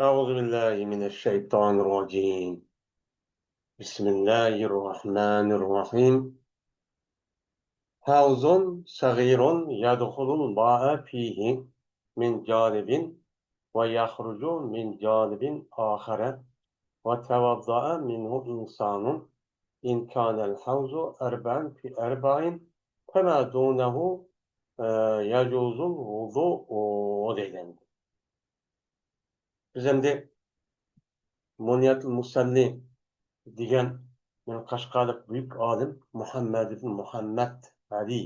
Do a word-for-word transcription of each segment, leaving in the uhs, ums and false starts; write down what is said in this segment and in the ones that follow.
أعوذ بالله من الشيطان الرجيم. بسم الله الرحمن الرحيم. حوض صغير يدخل الماء فيه من جانب ويخرج من جانب آخر وتوضأ منه إنسان إن كان الحوض أربعا في أربع فما دونه، ئە، يجوز الوضوء دەيدۇ. بىز ئەمدى مۇنيەتۇل مۇسەللى دېگەن، مەن قەشقەرلىق بۈيۈك ئالىم مۇھەممەد ئىبن مۇھەممەد ئەلى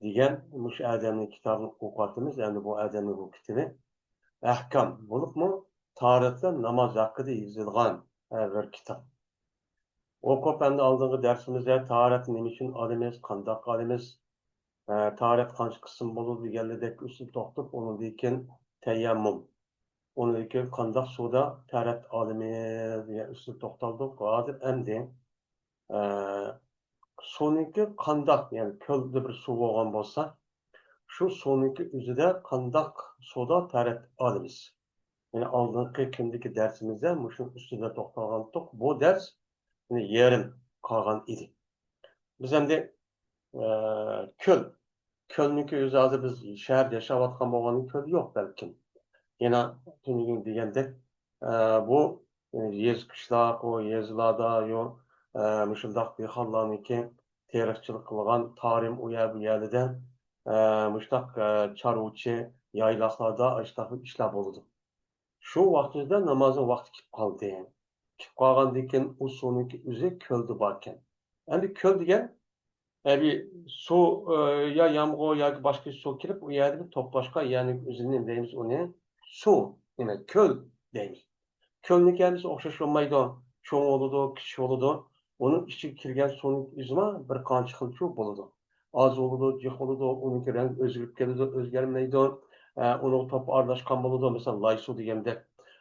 دېگەن مۇشۇ ئادەمنىڭ كىتابىنى ئوقۇۋاتىمىز. ئەمدى بۇ ئادەمنىڭ بۇ كىتابى ئەھكام بولۇپمۇ تارىختا ناماز ھەققىدە يېزىلغان، ئە، بىر كىتاب. ئوقۇپ، ئەمدى ئالدىنقى دەرسىمىزدە تاھارەتنى نېمە ئۈچۈن ئالىمىز، قانداق ئالىمىز، ئە، تاھارەت قانچە قىسىم بولىدۇ دېگەنلەردەك ئۈستىدە توختىلىپ، ئۇنىڭدىن كېيىن تەيەممۇم، ئۇنىڭدىن كېيىن قانداق سۇدا تاھارەت ئالىمىز دېگەن ئۈستىدە توختالدۇق. ھازىر ئەمدى، ئە، سۇنىڭكى قانداق، يەنى كۆلدە بىر سۇ بولغان بولسا، شۇ سۇنىڭكى ئۆزىدە قانداق سۇدا تاھارەت ئالىمىز؟ يەنى ئالدىنقى كۈندىكى دەرسىمىزدە مۇشۇنىڭ ئۈستىدە توختالغانتۇق. بۇ دەرس، يەنى، يېرىم قالغان ئىدى. بىز ئەمدى، ئە، كۆل. كۆلنىڭكى ئۆزى ھازىر بىز شەھەردە ياشاۋاتقان بولغاندىن كۆل يوق بەلكىم. يەنە تۈنۈگۈن دېگەندەك، ئە، بۇ، ئە، يېزا قىشلاق، ئۇ يېزىلاردا، يو-، ئە، مۇشۇنداق دېھقانلارنىڭكى تېرىقچىلىق قىلغان تارىم ئۇ يەر بۇ يەرلىدە، ئە، مۇشۇنداق، ئە، چارۋىچى يايلاقلاردا ئاشۇنداق ئىشلار بولىدۇ. شۇ ۋاقتىدا نامازنىڭ ۋاقتى كېلىپ قالدى. كېلىپ قالغاندىن كېيىن ئۇ سۇنىڭكى ئۆزى كۆلدە باركەن. ئەمدى كۆل دېگەن، ئە، بىر سۇ، ئە، يا يامغۇر ياكى باشقا سۇ كېلىپ، ئۇ يەردە بىر توپلاشقان يەرنىڭ ئۆزىنى نېمە دەيمىز ئۇنى؟ سۇ، نېمە، كۆل دەيمىز. كۆلنىڭكى ھەممىسى ئوخشاش بولمايدۇ. چوڭ بولىدۇ، كىچىك بولىدۇ. ئۇنىڭ ئىچىگە كىرگەن سۇنىڭ ئۆزىمۇ بىر قانچە خىلچۇ بولىدۇ. ئاز بولىدۇ، جىق بولىدۇ، ئۇنىڭكى رەڭگى ئۆزگىرىپ كېلىدۇ، ئۆزگەرمەيدۇ. ئە، ئۇنىڭغا توپا ئارىلاشقان بولىدۇ، مەسىلەن، لاي سۇ دېگەندەك.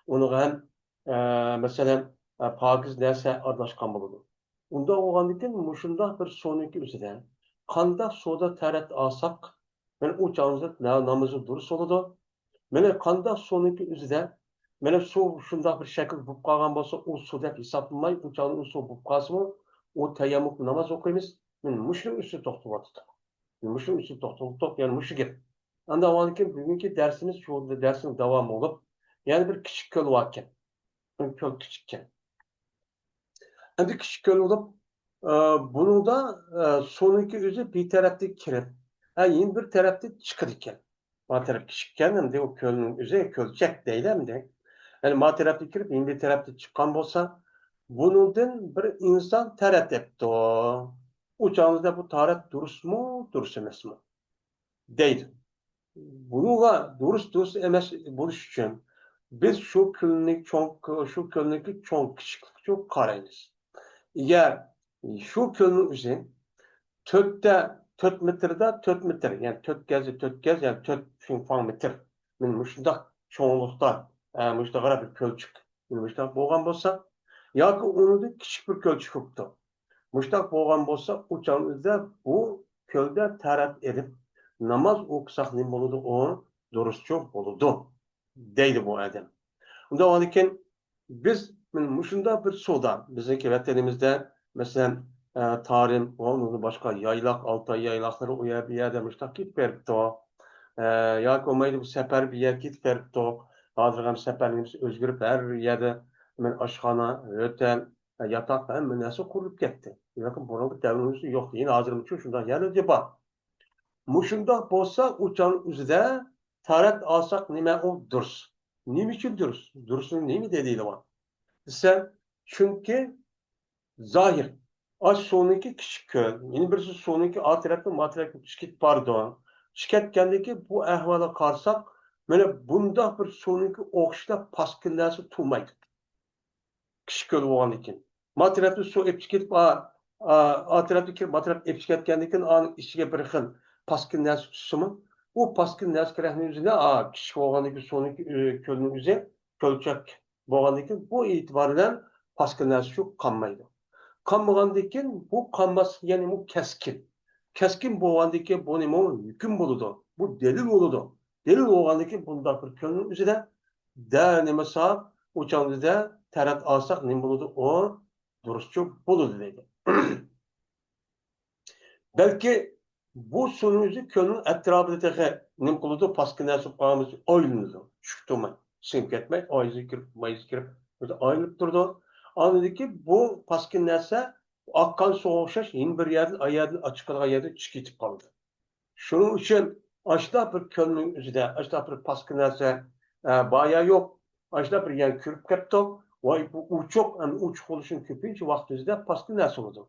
ئۇنىڭغا ھەم، ئە، مەسىلەن، ئە، پاكىز نەرسە ئارىلاشقان بولىدۇ. ئۇنداق بولغاندىكىن مۇشۇنداق بىر سۇنىڭكى ئۆزىدە قانداق سۇدا تەرەت ئالساق، مانا ئۇ چاغدا نامىزى دۇرۇس بولىدۇ. مانا قانداق سۇنىڭكى ئۆزىدە، مانا سۇ شۇنداق بىر شەكىل بولۇپ قالغان بولسا، ئۇ سۇ دەپ ھېسابلىماي، ئۇ چاغدا ئۇ سۇ بولۇپ قالسىمۇ، ئۇ تەيەممۇم ناماز ئوقۇيمىز. مانا مۇشۇنىڭ ئۈستىدە توختىلىۋاتىدۇ. مۇشۇنىڭ ئۈستىدە توختىلىۋاتىدۇ، يەنى مۇشۇ گەپ. ئاندىن كېيىن بۈگۈنكى دەرسىمىز شۇ دەرسنىڭ داۋامى بولۇپ، يەنە بىر كىچىك كۆل باركەن. كۆل كىچىككەن. ئەمدى كىچىك كۆل بولۇپ، ئە، بۇنىڭدا، ئە، سۇنىڭكى ئۆزى بىر تەرەپتىن كىرىپ، ھە، يەنە بىر تەرەپتىن چىقىدىكەن. بۇ تەرەپ كىچىككەن، ئەمدى ئۇ كۆلنىڭ ئۆزى كۆلچەك دەيلى ئەمدى. يەنى ما تەرەپتىن كىرىپ، يەنە بىر تەرەپتىن چىققان بولسا، بۇنىڭدىن بىر ئىنسان تەرەت ئەپتۇ. ئۇ چاغدا بۇ تارەت دۇرۇسمۇ، دۇرۇس ئەمەسمۇ؟ دەيدۇ. بۇنىڭغا دۇرۇس، دۇرۇس ئەمەس بولۇش ئۈچۈن بىز شۇ كۆلنى چوڭ، شۇ كۆلنىڭكى چوڭ كىچىكلىكىگە قارايمىز. ئەگەر شۇ كۆلنىڭ ئۆزى تۆتتە، تۆت مېتىردا تۆت مېتىر، يەنى تۆت گەزدە تۆت گەز، يەنى تۆت فىڭفاڭ مېتىر. مانا مۇشۇنداق چوڭلۇقتا، ئە، مۇشۇنداق بىر كۆلچىك، مانا مۇشۇنداق بولغان بولسا، ياكى ئۇنىڭدىن كىچىك بىر كۆلچىك بوپتۇ. مۇشۇنداق بولغان بولسا، ئۇ چاغدا بۇ كۆلدە تەرەت ئېلىپ، ناماز ئوقۇساق نېمە بولىدۇ؟ ئۇ دۇرۇسچۇ بولىدۇ، دەيدۇ بۇ ئادەم. ئۇنداق بولغاندىكىن، بىز مانا مۇشۇنداق بىر سۇدا، بىزنىڭكى ۋەتىنىمىزدە، مەسىلەن، ئە، تارىم ۋە ئۇنىڭدىن باشقا يايلاق، ئالتاي يايلاقلىرى ئۇ يەر، بۇ يەردە مۇشۇنداق كېتىپ بېرىپتۇ. ئە، ياكى بولمايدۇ، بۇ سەپەر بىر يەرگە كېتىپ بېرىپتۇ. ھازىر ھەم سەپەرنىڭ ئۆزگىرىپ، ھەر يەردە مانا ئاشخانا، ھوتەل، ئە، ياتاق، ھەممە نەرسە قۇرۇلۇپ كەتتى. لېكىن بۇرۇنقى دەۋرىمىزدە يوق. يەنە ھازىرمۇچۇ شۇنداق يەرلەردە بار. مۇشۇنداق بولسا، ئۇ چاغنىڭ ئۆزىدە تارەت ئالساق نېمە ئۇ دۇرۇس؟ نېمە ئۈچۈن دۇرۇس؟ دۇرۇسنىڭ نېمە دەلىلى بار دېسە، چۈنكى زاھىر، ئاش سۇنىڭكى كىچىك كۆل، يەنە بىرسى سۇنىڭكى ئا تەرەپتىن ما تەرەپكە چىقىپ كېتىپ بارىدۇ. چىقىپ كەتكەندىكى بۇ ئەھۋالغا قارىساق، مانا بۇنداق بىر سۇنىڭكى ئوخشىشلا پاسكىنا نەرسە تۇرمايدۇ. كىچىك كۆل بولغاندىن كېيىن. ما تەرەپتىن سۇ ئېپىپ كېتىپ، ئا، ئا، ئا تەرەپتىن كىرىپ، ما تەرەپ ئېپىپ كەتكەندىن كېيىن، ئانىڭ ئىچىگە بىر خىل پاسكىنا نەرسە چۈشسىمۇ، ئۇ پاسكىنا نەرسە كېرەكنىڭ ئۆزىنى، ئا، كىچىك بولغاندىن كېيىن سۇنىڭكى، ئۆ، كۆلنىڭ ئۆزى كۆلچەك بولغاندىن كېيىن، بۇ ئېتىبار بىلەن پاسكىنا نەرسە شۇ قالمايدۇ. قالمىغاندىن كېيىن، بۇ قالماسلىق، يەنى بۇ كەسكىن. كەسكىن بولغاندىن كېيىن، بۇ نېمە؟ ھۆكۈم بولىدۇ. بۇ دەلىل بولىدۇ. دەلىل بولغاندىن كېيىن، بۇنداق بىر كۆلنىڭ ئۆزىدە دە نېمە ساق، ئۇ چاغدا تەرەت ئالساق نېمە بولىدۇ؟ ئۇ دۇرۇسچۇ بولىدۇ دەيدۇ. بەلكى بۇ سۇنىڭ ئۆزى كۆلنىڭ ئەتراپىدا تېخى نېمە قىلىدۇ؟ پاسكىنا سۇ قالمىسا ئايلىنىدۇ. چۈشۈپ تۇرماي. سىڭىپ كەتمەي، ئايىزىغا كىرىپ، مايىزىغا كىرىپ، ئۆزى ئايلىنىپ تۇرىدۇ. ئاندىن كېيىن بۇ پاسكىنا نەرسە ئاققان سۇغا ئوخشاش يەنە بىر يەردىن، ئايەردىن ئاچىقىدىغان يەردىن چىقىپ كېتىپ قالىدۇ. شۇنىڭ ئۈچۈن ئاشۇنداق بىر كۆلنىڭ ئۆزىدە، ئاشۇنداق بىر پاسكىنا نەرسە، ئە، بار يا يوق، ئاشۇنداق بىر يەرنى كۆرۈپ كەپتۇق. ۋاي، بۇ ئوچۇق، ئەمدى ئوچۇق بولۇشىنىڭ كۆپىنچە ۋاقتى ئۆزىدە پاسكىنا نەرسە بولىدۇ.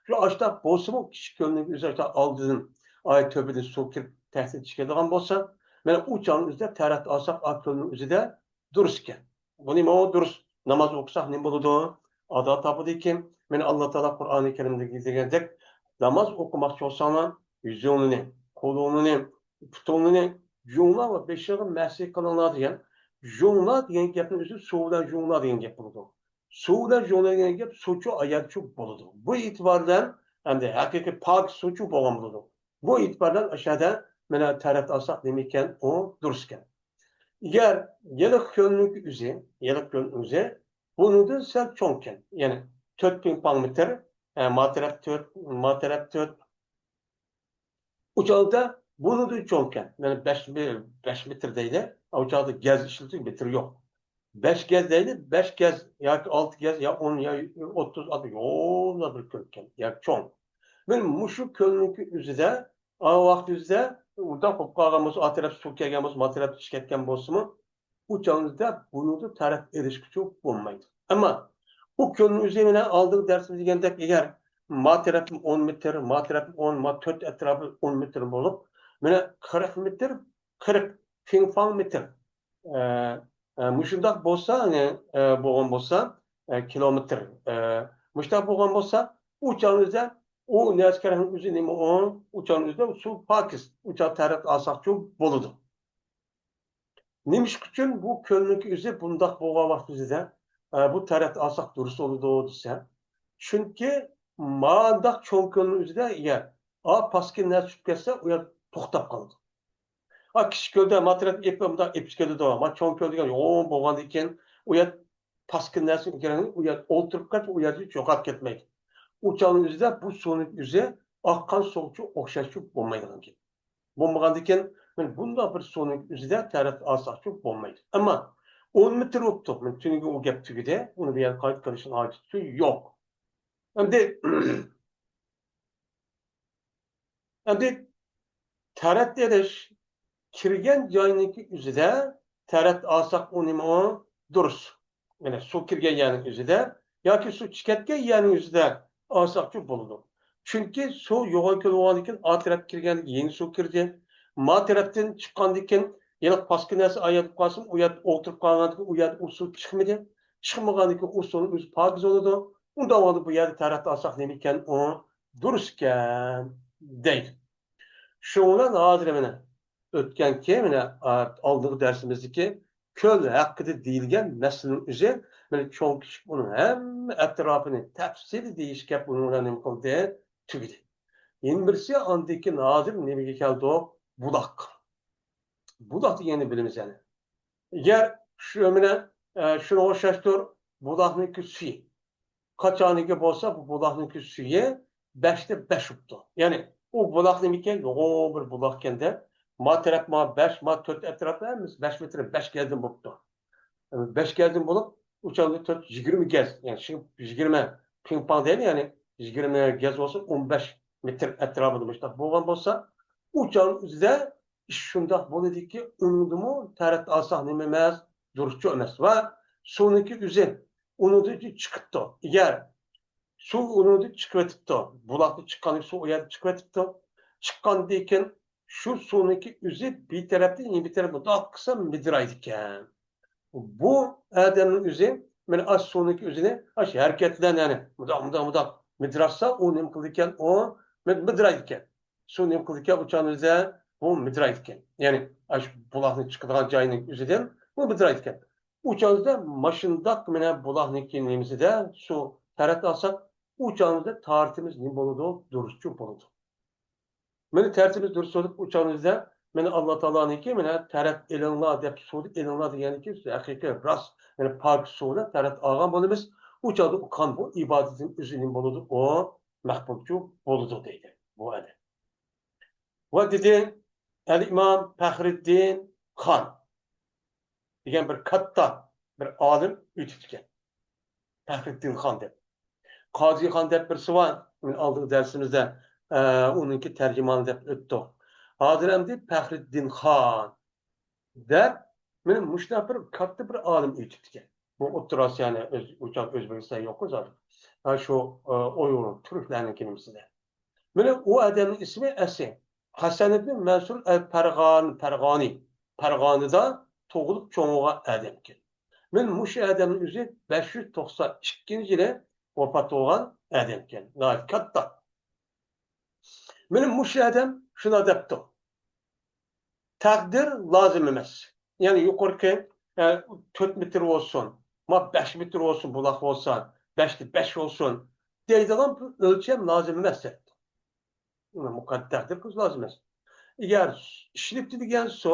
شۇ ئاشۇنداق بولسىمۇ، كىچىك كۆلنىڭ ئۆزى ئاشۇنداق ئالدىدىن، ئاي، تۆپىدىن سۇ كىرىپ تەھدىت چىقىدىغان بولسا، مانا ئۇ چاغنىڭ ئۆزىدە تەرەت ئالساق، ئا كۆلنىڭ ئۆزىدە دۇرۇس ئىكەن. بۇنى ماۋۇ دۇرۇس، ناماز ئوقۇساق نېمە بولىدۇ؟ ئادا تاپىدىكى، مانا ئاللا تائالا قۇرئانى كەرىمدە دېگەندەك، ناماز ئوقۇماقچى بولساڭلار، يۈزۈڭلىنى، قولۇڭلىنى، پۇتۇڭلىنى جۇڭلار ۋە بېشىغا مەسى قىلىڭلار دېگەن. جۇڭلار دېگەن گەپنىڭ ئۆزى سۇ بىلەن جۇڭلار دېگەن گەپ بولىدۇ. سۇ بىلەن جۇڭلار دېگەن گەپ سۇچۇ ئايەتچۇ بولىدۇ. بۇ ئېتىبار بىلەن ئەمدى ھەقىقىي پاك سۇچۇ بولغان بولىدۇ. بۇ ئېتىبار بىلەن ئاشۇ يەردە مانا تەرەت ئالساق نېمە ئىكەن؟ ئۇ دۇرۇس ئىكەن. ئەگەر يېلىق كۆلنىڭكى ئۆزى، يېلىق كۆلنىڭ ئۆزى بۇنىڭدىن سەل چوڭكەن. يەنى تۆت پىڭ پاڭ مېتىر، ئە، ما تەرەپ تۆت، ما تەرەپ تۆت. ئۇ چاغدا بۇنىڭدىن چوڭكەن. يەنى بەش مې-، بەش مېتىر دەيلى. ئۇ چاغدا گەز ئىشلىتىش مېتىر يوق. بەش گەز دەيلى، بەش گەز ياكى ئالتە گەز يا ئون يا ئوتتۇز، ئاتمىش، يولا بىر كۆلكەن ياكى چوڭ. مانا مۇشۇ كۆلنىڭكى ئۆزىدە، ئا ۋاقىت ئۆزىدە ئۇنداق بولۇپ قالغان بولسا، ئا تەرەپ سۇ كەلگەن بولسا، ما تەرەپ چىقىپ كەتكەن بولسىمۇ، ئۇ چاغدا بۇنىڭدا تەرەت ئېلىشقىچە بولمايدۇ. ئەمما بۇ كۆلنىڭ ئۆزى مانا ئالدىنقى دەرسىمىز دېگەندەك، ئەگەر ما تەرەپتىن ئون مېتىر، ما تەرەپتىن ئون، ما تۆت ئەتراپى ئون مېتىر بولۇپ، مانا قىرىق مېتىر، قىرىق پىڭفاڭ مېتىر، ئە، ئە، مۇشۇنداق بولسا، يەنى، ئە، بولغان بولسا، ئە، كىلومېتىر، ئە، مۇشۇنداق بولغان بولسا، ئۇ چاغنىڭ ئۆزىدە ئۇ نەسكەرنىڭ ئۆزى نېمە ئۇ؟ ئۇ چاغنىڭ ئۆزىدە سۇ پاكىز، ئۇ چاغ تەرەت ئالساقچۇ بولىدۇ. نېمىشقا ئۈچۈن بۇ كۆلنىڭكى ئۆزى بۇنداق بولغان ۋاقتىمىزدا، ئە، بۇ تەرەت ئالساق دۇرۇس بولىدۇ دېسە، چۈنكى مانداق چوڭ كۆلنىڭ ئۆزىدە يەر، ئا، پاسكىنا نەرسە چۈشۈپ كەتسە، ئۇ يەر توختاپ قالىدۇ. ئا، كىچىك كۆلدە ما تەرەپ ئېپى مۇنداق ئېپىپ كېلىدۇ. ما چوڭ كۆل دېگەن يوغان بولغاندىن كېيىن، ئۇ يەر پاسكىنا نەرسە ئىكەنلىكىنى ئۇ يەر ئولتۇرۇپ كەتسە، ئۇ يەردە يوقاپ كەتمەيدۇ. ئۇ چاغنىڭ ئۆزىدە بۇ سۇنىڭ ئۆزى ئاققان سۇغىچە ئوخشاشچە بولمايدىغان گەپ. بولمىغاندىكىن، مانا بۇنداق بىر سۇنىڭ ئۆزىدە تەرەت ئالساقچۇ بولمايدۇ. ئەمما ئون مېتىر بوپتۇ. مانا تۈنۈگۈن ئۇ گەپ تۈگىدى. ئۇنى بۇ يەردە قايتا قىلىشنىڭ ھاجىتى يوق. ئەمدى، ئەمدى تەرەت ئېلىش كىرگەن جاينىڭكى ئۆزىدە تەرەت ئالساق ئۇ نېمە ئۇ؟ دۇرۇس. يەنى سۇ كىرگەن يەرنىڭ ئۆزىدە ياكى سۇ چىقىۋەتكەن يەرنىڭ ئۆزىدە ئالساقچۇ بولىدۇ. چۈنكى سۇ يوغان كۆل بولغاندىن كېيىن، ئا تەرەپ كىرگەن يېڭى سۇ كىردى. ما تەرەپتىن چىققاندىن كېيىن، يەنە پاسكىنا نەرسە ئا يەردە قالسىمۇ، ئۇ يەردە ئولتۇرۇپ قالغاندىن كېيىن، ئۇ يەردە ئۇ سۇ چىقمىدى. چىقمىغاندىن كېيىن، ئۇ سۇنىڭ ئۆزى پاكىز بولىدۇ. ئۇنداق بولغاندا بۇ يەردە تەرەت ئالساق نېمە ئىكەن؟ ئۇ دۇرۇس ئىكەن، دەيدۇ. شۇنىڭ بىلەن ھازىر مانا ئۆتكەنكى، مانا، ئالدىنقى دەرسىمىزدىكى كۆل ھەققىدە دېيىلگەن مەسىلىنىڭ ئۆزى، مانا چوڭ كىچىك ئۇنىڭ ھەممە ئەتراپىنى تەپسىلىي دېيىشكە بۇنىڭ بىلەن نېمە قىلدى؟ تۈگىدى. يەنە بىرسى ئاندىن كېيىن ھازىر نېمىگە كەلدۇق؟ بۇلاق. بۇلاق دېگەننى بىلىمىز يەنە. ئەگەر شۇ مانا، ئە، شۇنىڭغا ئوخشاشتۇر، بۇلاقنىڭكى سۈيى. قاچانىكى بولسا، بۇ بۇلاقنىڭكى سۈيى بەشتە بەش بوپتۇ. يەنى ئۇ بۇلاق نېمىكەن؟ يوغان بىر بۇلاقكەن دەپ، ما تەرەپ، ما بەش، ما تۆت ئەتراپى ھەممىسى بەش مېتىر، بەش گەزدىن بوپتۇ. بەش گەزدىن بولۇپ، ئۇ چاغدا تۆت، يىگىرمە گەز، يەنى شۇ يىگىرمە پىڭپاڭ دەيلى، يەنى يىگىرمە گەز بولسا، ئون بەش مېتىر ئەتراپىدا مۇشۇنداق بولغان بولسا، ئۇ چاغنىڭ ئۆزىدە ئىش شۇنداق بولىدۇكى، ئۇنىڭدىمۇ تەرەت ئالساق نېمە ئەمەس، دۇرۇسچۇ ئەمەس. ۋە سۇنىڭكى ئۆزى ئۇنىڭدىن چىقىپتۇ. ئەگەر سۇ ئۇنىڭدىن چىقىۋېتىپتۇ. بۇلاقتىن چىققان سۇ ئۇ يەردىن چىقىۋېتىپتۇ. چىققاندىن كېيىن شۇ سۇنىڭكى ئۆزى بىر تەرەپتىن يەنە بىر تەرەپكە مۇنداق قىلسا مىدىرايدىكەن. بۇ ئادەمنىڭ ئۆزى، مانا ئاشۇ سۇنىڭكى ئۆزىنى ئاشۇ ھەرىكەت بىلەن، يەنى مۇنداق، مۇنداق، مۇنداق مىدىراتسا، ئۇ نېمە قىلىدىكەن؟ ئۇ مىد-، مىدىرايدىكەن. سۇ نېمە قىلىدىكەن؟ ئۇ چاغنىڭ ئۆزىدە بۇ مىدىرايدىكەن. يەنى ئاشۇ بۇلاقنىڭ چىقىدىغان جايىنىڭ ئۆزىدىن بۇ مىدىرايدىكەن. ئۇ چاغدا ماشۇنداق مانا بۇلاقنىڭكى نېمىسىدە سۇ تەرەت ئالساق، ئۇ چاغدا تارىتىمىز نېمە بولىدۇ؟ دۇرۇسچۇ بولىدۇ. مانا تەرىتىمىز دۇرۇس بولۇپ، ئۇ چاغدا مانا ئاللا تائالانىڭكى مانا تەرەت ئېلىڭلار دەپ، سۇنى ئېلىڭلار دېگەندىكى ھەقىقىي راست، يەنى پاك سۇنى تەرەت ئالغان بولىمىز. ئۇ چاغدا ئۇ قان، بۇ ئىبادىتىنىڭ ئۆزى نېمە بولىدۇ؟ ئۇ مەقبۇلچۇ بولىدۇ دەيدۇ بۇ ئادەم. ۋە دېدى، ئەل ئىمام پەخرىددىن خان دېگەن بىر كاتتا بىر ئالىم ئۆتۈپتىكەن. پەخرىددىن خان دەپ. قازى خان دەپ بىرسى بار. مانا ئالدىنقى دەرسىمىزدە، ئە، ئۇنىڭكى تەرجىمانى دەپ ئۆتتۇق. ھازىر ئەمدى پەخرىددىن خان دەپ، مانا مۇشۇنداق بىر كاتتا بىر ئالىم ئۆتۈپتىكەن. بۇ ئوتتۇرا ئاسىيانى ئۆز-، ئۇ چاغ ئۆزبېكىستان يوققۇ زادى. ھە، شۇ، ئە، ئۇيغۇر، تۈركلەرنىڭكى نېمىسىدە. مانا ئۇ ئادەمنىڭ ئىسمى ئەسلى ھەسەن ئىبن مەنسۇر ئەل پەرغان-، پەرغانى. پەرغانىدا تۇغۇلۇپ چوڭ بولغان ئادەمكەن. مانا مۇشۇ ئادەمنىڭ ئۆزى بەش يۈز توقسان ئىككىنچى يىلى ۋاپات بولغان ئادەمكەن. ناھايىتى كاتتا. مانا مۇشۇ ئادەم شۇنداق دەپتۇ. تەقدىر لازىم ئەمەس. يەنى يۇقىرىقى، ئە، تۆت مېتىر بولسۇن، ما بەش مېتىر بولسۇن، بۇلاق بولسا، بەشتە بەش بولسۇن دەيدىغان بىر ئۆلچەم لازىم ئەمەس دەپتۇ. مۇقەددەس تەقدىر قىلىش لازىم ئەمەس. ئەگەر ئىشلىتىلگەن سۇ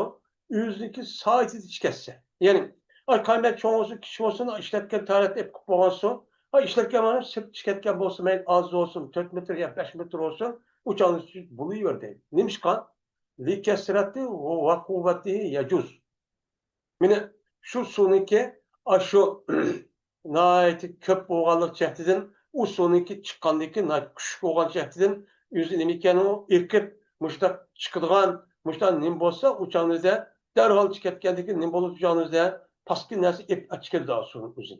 ئۆزىنىڭكى سائىتىدە چىقىۋەتسە، يەنى، ئاي، قايمەق چوڭ بولسۇن، كىچىك بولسۇن، ئىشلەتكەن تارەت ئېپىپ بولغان سۇ، ھا، ئىشلەتكەن مانا سىرت چىقىۋەتكەن بولسا، مەيلى ئاز بولسۇن، تۆت مېتىر يا بەش مېتىر بولسۇن، ئۇ چاغدا بولۇۋېرىدۇ. نېمىشقا؟ لىكەسرەتى ۋە قۇۋۋەتىھى يەجۇز. مانا شۇ سۇنىڭكى، ئاشۇ ناھايىتى كۆپ بولغانلىق جەھىتىدىن، ئۇ سۇنىڭكى چىققاندىكى ناھايىتى كۈچلۈك بولغان جەھىتىدىن، ئۆزى نېمە ئىكەن ئۇ، ئېقىپ، مۇشۇنداق چىقىدىغان، مۇشۇنداق نېمە بولسا، ئۇ چاغنىڭدا دەرھال چىكەتكەندىكى نېمە بولىدۇ، ئۇ چاغنىڭدا پاسكىنا نەرسە ئېپ-، چىكىدۇ سۇنىڭ ئۆزى.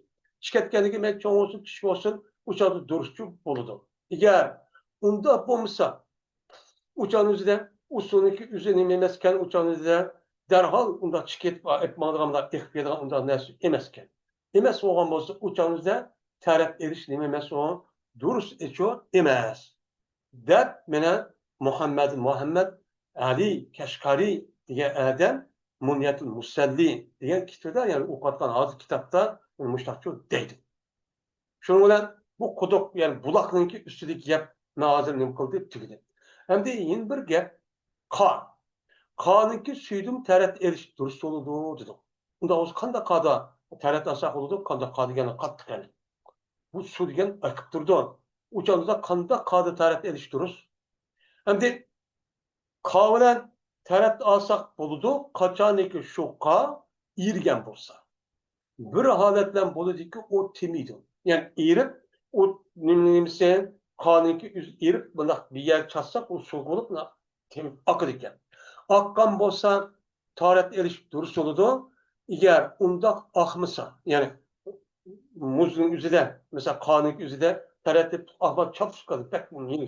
چىكەتكەندىكى مەيلى چوڭ بولسۇن، كىچىك بولسۇن، ئۇ چاغدا دۇرۇسچۇ بولىدۇ. ئەگەر ئۇنداق بولمىسا، ئۇ چاغنىڭ ئۆزىدە ئۇ سۇنىڭكى ئۆزى نېمە ئەمەسكەن، ئۇ چاغنىڭ ئۆزىدە دەرھال ئۇنداق چىكىپ ئېقىپ ماڭىدىغان، ئۇنداق ئېقىپ كېتىدىغان ئۇنداق نەرسە ئەمەسكەن. ئەمەس بولغان بولسا، ئۇ چاغنىڭ ئۆزىدە تەرەت ئېلىش نېمە ئەمەس، ئۇ دۇرۇس ئېچۇ ئەمەس، دەپ مانا مۇھەممەد، مۇھەممەد ئەلى كەشقەرى دېگەن ئادەم مۇنيەتۇل مۇسەللى دېگەن كىتابىدا، يەنى ئوقۇۋاتقان ھازىر كىتابتا مۇشۇنداقچۇ دەيدۇ. شۇنىڭ بىلەن بۇ قۇدۇق، يەنى بۇلاقنىڭكى ئۈستىدىكى گەپ مەن ھازىر نېمە قىلدى، تۈگىدى. ئەمدى يەنە بىر گەپ، قا. قانىڭكى سۈيىدىمۇ تەرەت ئېلىش دۇرۇس بولىدۇ دېدۇق. ئۇنداق بولسا قانداق قادا تەرەت ئالساق بولىدۇ؟ قانداق قا دېگەن قاتتىق يەنى. بۇ سۇ دېگەن ئېقىپ تۇرىدۇ. ئۇ چاغدا قانداق قادا تەرەت ئېلىش دۇرۇس؟ ئەمدى قا بىلەن تەرەت ئالساق بولىدۇ، قاچانكى شۇ قا ئېرىگەن بولسا. بىر ھالەت بىلەن بولىدۇكى، ئۇ تېمىيدۇ. يەنى ئېرىپ، ئۇ نېمە، نېمىسى، قانىڭكى ئۆزى ئېرىپ، بۇنداق بىر يەر چاتساق، ئۇ سۇ بولۇپ، بۇنداق تېمىپ ئاقىدىكەن. ئاققان بولسا، تارەت ئېلىش دۇرۇس بولىدۇ. ئەگەر ئۇنداق ئاقمىسا، يەنى مۇزنىڭ ئۆزىدە، مەسىلەن، قانىڭكى ئۆزىدە تارەت ئېلىپ ئاقماي چاپسۇپ قالدى، بەك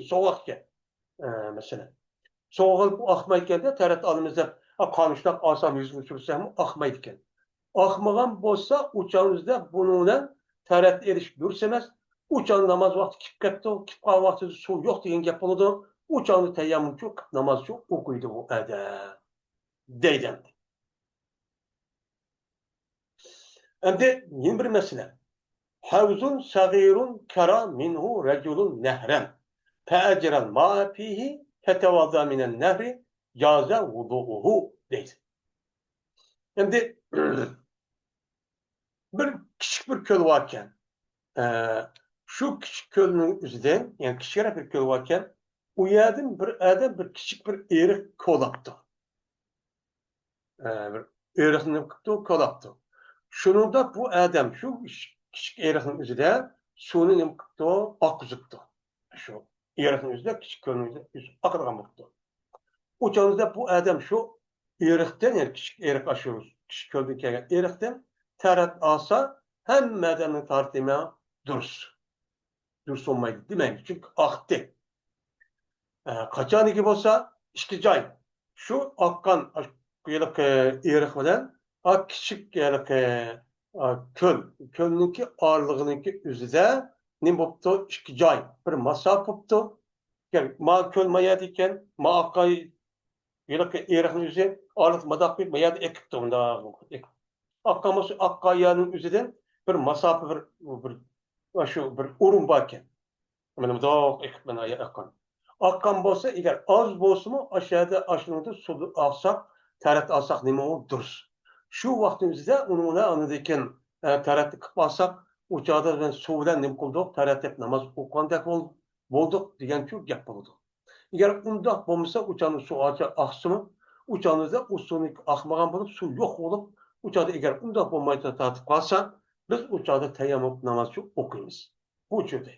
سوغۇق ئىكەن. ئە، مەسىلەن، سوغۇق بولۇپ ئاقمايدىكەن-دە، تەرەت ئالىمىز دەپ، ئا، قانۇشلاپ ئالسام، يۈزىگە سۈرسەممۇ ئاقمايدىكەن. ئاقمىغان بولسا، ئۇ چاغنىڭدا بۇنىڭ بىلەن تەرەت ئېلىش دۇرۇس ئەمەس. ئۇ چاغدا ناماز ۋاقتى كېلىپ كەپتۇ، كېلىپ قالغان ۋاقتىدا سۇ يوق دېگەن گەپ بولىدۇ. ئۇ چاغدا تەيەممۇمچۇ قىلىپ نامازچۇ ئوقۇيدۇ بۇ ئادەم. دەيدۇ ئەمدى. ئەمدى يەنە بىر مەسىلە. ھەۋزۇن سەغىرۇن كەرا مىنھۇ رەجۇلۇن نەھرەن فەئەجرەل مائە فىھى فەتەۋەززە مىنەن نەھرى جازە ۋۇزۇئۇھۇ دەيدۇ. ئەمدى بىر كىچىك بىر كۆل باركەن. ئە، شۇ كىچىك كۆلنىڭ ئۆزىدىن، يەنى كىچىكرەك بىر كۆل باركەن. ئۇ يەردىن بىر ئادەم بىر كىچىك بىر ئېرىق كولاپتۇ. ئە، بىر ئېرىقنى نېمە قىپتۇ، كولاپتۇ. شۇنىڭدا بۇ ئادەم شۇ كىچىك ئېرىقنىڭ ئۆزىدە سۇنى نېمە قىپتۇ، ئاققۇزۇپتۇ. شۇ ئېرىقنىڭ ئۆزىدە، كىچىك كۆلنىڭ ئۆزىدە ئۆزى ئاقىدىغان بوپتۇ. ئۇ چاغدا بۇ ئادەم شۇ ئېرىقتىن، يەنى كىچىك ئېرىق، ئاشۇ كىچىك كۆلدىن كەلگەن ئېرىقتىن تەرەت ئالسا، ھەممە ئادەمنىڭ تارتىمى دۇرۇس. دۇرۇس بولمايدۇ دېمەيمىز، چۈنكى ئاقتى. ئە، قاچانكى بولسا، ئىككى جاي، شۇ ئاققان، ئاشۇ ھېلىقى ئېرىق بىلەن، ئا، كىچىك ھېلىقى، ئا، كۆل، كۆلنىڭكى ئارىلىقىنىڭكى ئۆزىدە نېمە بوپتۇ؟ ئىككى جاي، بىر ماساپە بوپتۇ. يەنى ما كۆل ما يەردە ئىكەن، ما ئاققان ھېلىقى ئېرىقنىڭ ئۆزى ئارىلىقتا ماداق قويۇپ، ما يەردە ئېقىپتۇ، مۇنداق ئېقىپ. ئاققان بولسا، ئاققان يەرنىڭ ئۆزىدىن بىر ماساپە، بىر، بىر، شۇ بىر ئورۇن باركەن. مانا مۇنداق ئېقىپ، مانا ئاققان. ئاققان بولسا، ئەگەر ئاز بولسىمۇ، ئاشۇ يەردە ئاشۇنىڭدا سۇ ئاقساق، تەرەت ئالساق نېمە دۇرۇس. شۇ ۋاقىتنىڭ ئۆزىدە ئۇنىڭ بىلەن ئاندىن كېيىن، ئە، تەرەتنى قىلىپ ئالساق، ئۇ چاغدا بىز سۇ بىلەن نېمە قىلدۇق؟ تەرەت دەپ ناماز ئوقۇغاندەك بول-، بولدۇق دېگەنچۇ گەپ بولىدۇ. ئەگەر ئۇنداق بولمىسا، ئۇ چاغدا سۇ ئاچا-، ئاقسىمۇ، ئۇ چاغدا ئۇ سۇنىڭ ئاقمىغان بولۇپ، سۇ يوق بولۇپ، ئۇ چاغدا ئەگەر ئۇنداق بولماي تارتىپ قالسا، بىز ئۇ چاغدا تەيەممۇم نامازچۇ ئوقۇيمىز. بۇ چۆتى.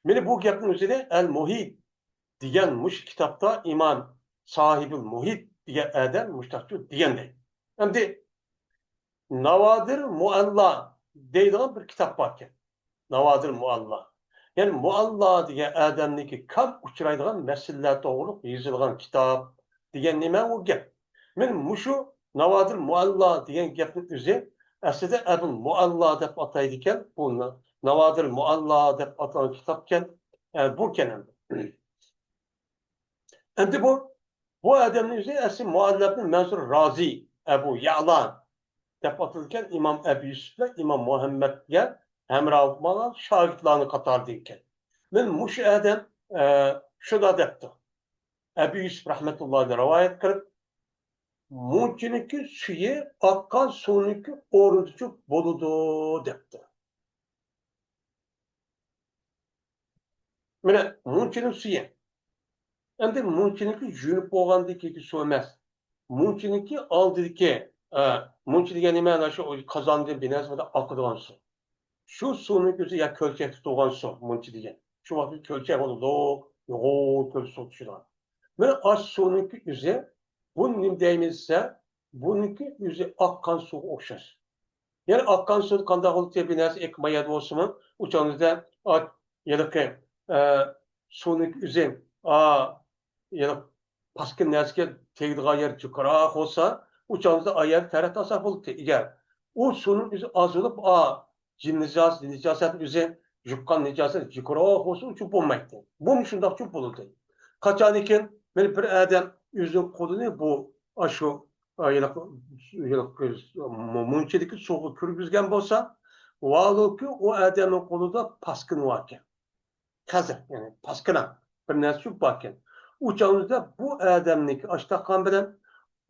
مانا بۇ گەپنىڭ ئۆزىنى ئەل مۇھىت دېگەن مۇشۇ كىتابتا ئىمام ساھىبىل مۇھىت دېگەن ئادەم مۇشتاقچۇ دېگەندەك. ئەمدى ناۋادىر مۇئەللا دەيدىغان بىر كىتاب باركەن. ناۋادىر مۇئەللا. يەنى مۇئەللا دېگەن ئادەمنىڭكى كام ئۇچرايدىغان مەسىلىلەر توغرۇلۇق يېزىلغان كىتاب دېگەن نېمە ئۇ گەپ. مانا مۇشۇ ناۋادىر مۇئەللا دېگەن گەپنىڭ ئۆزى ئەسلىدە ئەبۇل مۇئەللا دەپ ئاتايدىكەن. بۇ نا-، ناۋادىر مۇئەللا دەپ ئاتالغان كىتابكەن. ئە، بۇكەن ئەمدى. ئەمدى بۇ، بۇ ئادەمنىڭ ئۆزى ئەسلى مۇئەللەپنى مەنسۇر رازى، ئەبۇ يەئلا دەپ ئاتىلىدىكەن. ئىمام ئەبۇ يۈسۈپ بىلەن ئىمام مۇھەممەدكە ھەمراھ بولۇپ ماڭغان شاگىرتلارنىڭ قاتارىدا ئىكەن. مانا مۇشۇ ئادەم، ئە، شۇنداق دەپتۇ. ئەبۇ يۈسۈپ رەھمەتۇللاھىدىن رىۋايەت قىلىپ، مۇنچىنىڭكى سۈيى ئاققان سۇنىڭكى ئورنىدىچۇ بولىدۇ دەپتۇ. مانا مۇنچىنىڭ سۈيى. ئەمدى مۇنچىنىڭكى يۇيۇنۇپ بولغاندىن كېيىنكى سۇ ئەمەس. مۇنچىنىڭكى ئالدىدىكى، ئە، مۇنچا دېگەن نېمە؟ ئەنە شۇ قازاندىن بىر نەرسە ئاقىدىغان سۇ. شۇ سۇنىڭ ئۆزى يا كۆلچەكتە تۇرغان سۇ، مۇنچا دېگەن. شۇ ۋاقىتتا كۆلچەك بولىدۇ، يوغان كۆل سۇ چۈشىدىغان. مانا ئاشۇ سۇنىڭكى ئۆزى، بۇنى نېمە دەيمىز دېسە، بۇنىڭكى ئۆزى ئاققان سۇغا ئوخشاش. يەنى ئاققان سۇدا قانداق بولۇپ، بىر نەرسە ئېقىپ مايادا بولسىمۇ، ئۇ چاغدا ئا-، ھېلىقى، ئە، سۇنىڭ ئۆزى، ئا، ھېلىقى پاسكىنا نەرسىگە تېگىدىغان يەر جۇكىراق بولسا، ئۇ چاغدا ئا يەر تەرەت ئالسا بولاتتى. ئەگەر ئۇ سۇنىڭ ئۆزى ئاز بولۇپ، ئا، جىن نىجاسەت، نىجاسەتنىڭ ئۆزى يۇققان نىجاسەت جۇكىراق بولسا، ئۇچۇپ بولمايتتى. بۇمۇ شۇنداقچۇ بولىدۇ. قاچانكى مانا بىر ئادەم ئۆزىنىڭ قولىنى بۇ، ئاشۇ، ئا، ھېلىقى، ھېلىقى مۇنچىدىكى سۇغا كىرگۈزگەن بولسا، ۋالۇكى ئۇ ئادەمنىڭ قولىدا پاسكىنا باركەن. قەزە، يەنى پاسكىنا بىر نەرسە چۈشۈپ باركەن. ئۇ چاغدا بۇ ئادەمنىڭكى ئاشتاق قان بىلەن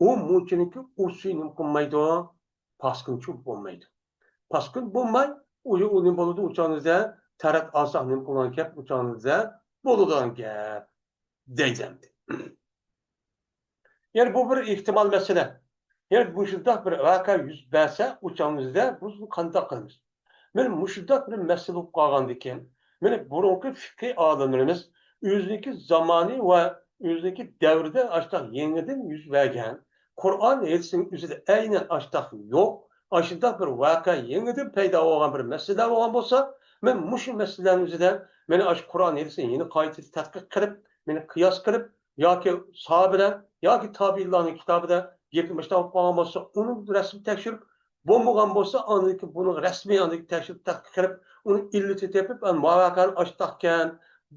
ئۇ مۇنچىنىڭكى ئۇ سۈيى نېمە قىلمايدۇ؟ پاسكىنا چۈشۈپ بولمايدۇ. پاسكىنا بولماي، ئۇ، ئۇ نېمە بولىدۇ؟ ئۇ چاغدا تەرەت ئالساق نېمە قىلغان گەپ؟ ئۇ چاغدا بولىدىغان گەپ. دەيدۇ ئەمدى. يەنى بۇ بىر ئېھتىمال مەسىلە. يەنى مۇشۇنداق بىر ۋەقە يۈز بەرسە، ئۇ چاغدا بىز قانداق قىلىمىز؟ مانا مۇشۇنداق بىر مەسىلە بولۇپ قالغاندىكىن، مانا بۇرۇنقى فىقھىي ئالىملىرىمىز ئۆزىنىڭكى زامانى ۋە ئۆزىنىڭكى دەۋرىدە ئاشتاق يېڭىدىن يۈز بەرگەن، قۇرئان ھەدىسنىڭ ئۆزىدە ئەينەن ئاشتاق يوق، ئاشۇنداق بىر ۋەقە يېڭىدىن پەيدا بولغان بىر مەسىلە بولغان بولسا، مەن مۇشۇ مەسىلىلەرنىڭ ئۆزىدە مانا ئاشۇ قۇرئان ھەدىسنى يەنە قايتا تەتقىق قىلىپ، مانا قىياس قىلىپ، ياكى ساھابىلەر ياكى تابىئىنلارنىڭ كىتابىدا گېپى مۇشۇنداق بولۇپ قالغان بولسا، ئۇنى رەسمىي تەكشۈرۈپ، بولمىغان بولسا، ئاندىن كېيىن بۇنى رەسمىي ئاندىن كېيىن تەكشۈرۈپ، تەتقىق قىلىپ، ئۇنى ئىللىتىنى تېپىپ، ماۋۇ ۋەقەنى ئاشتاقكەن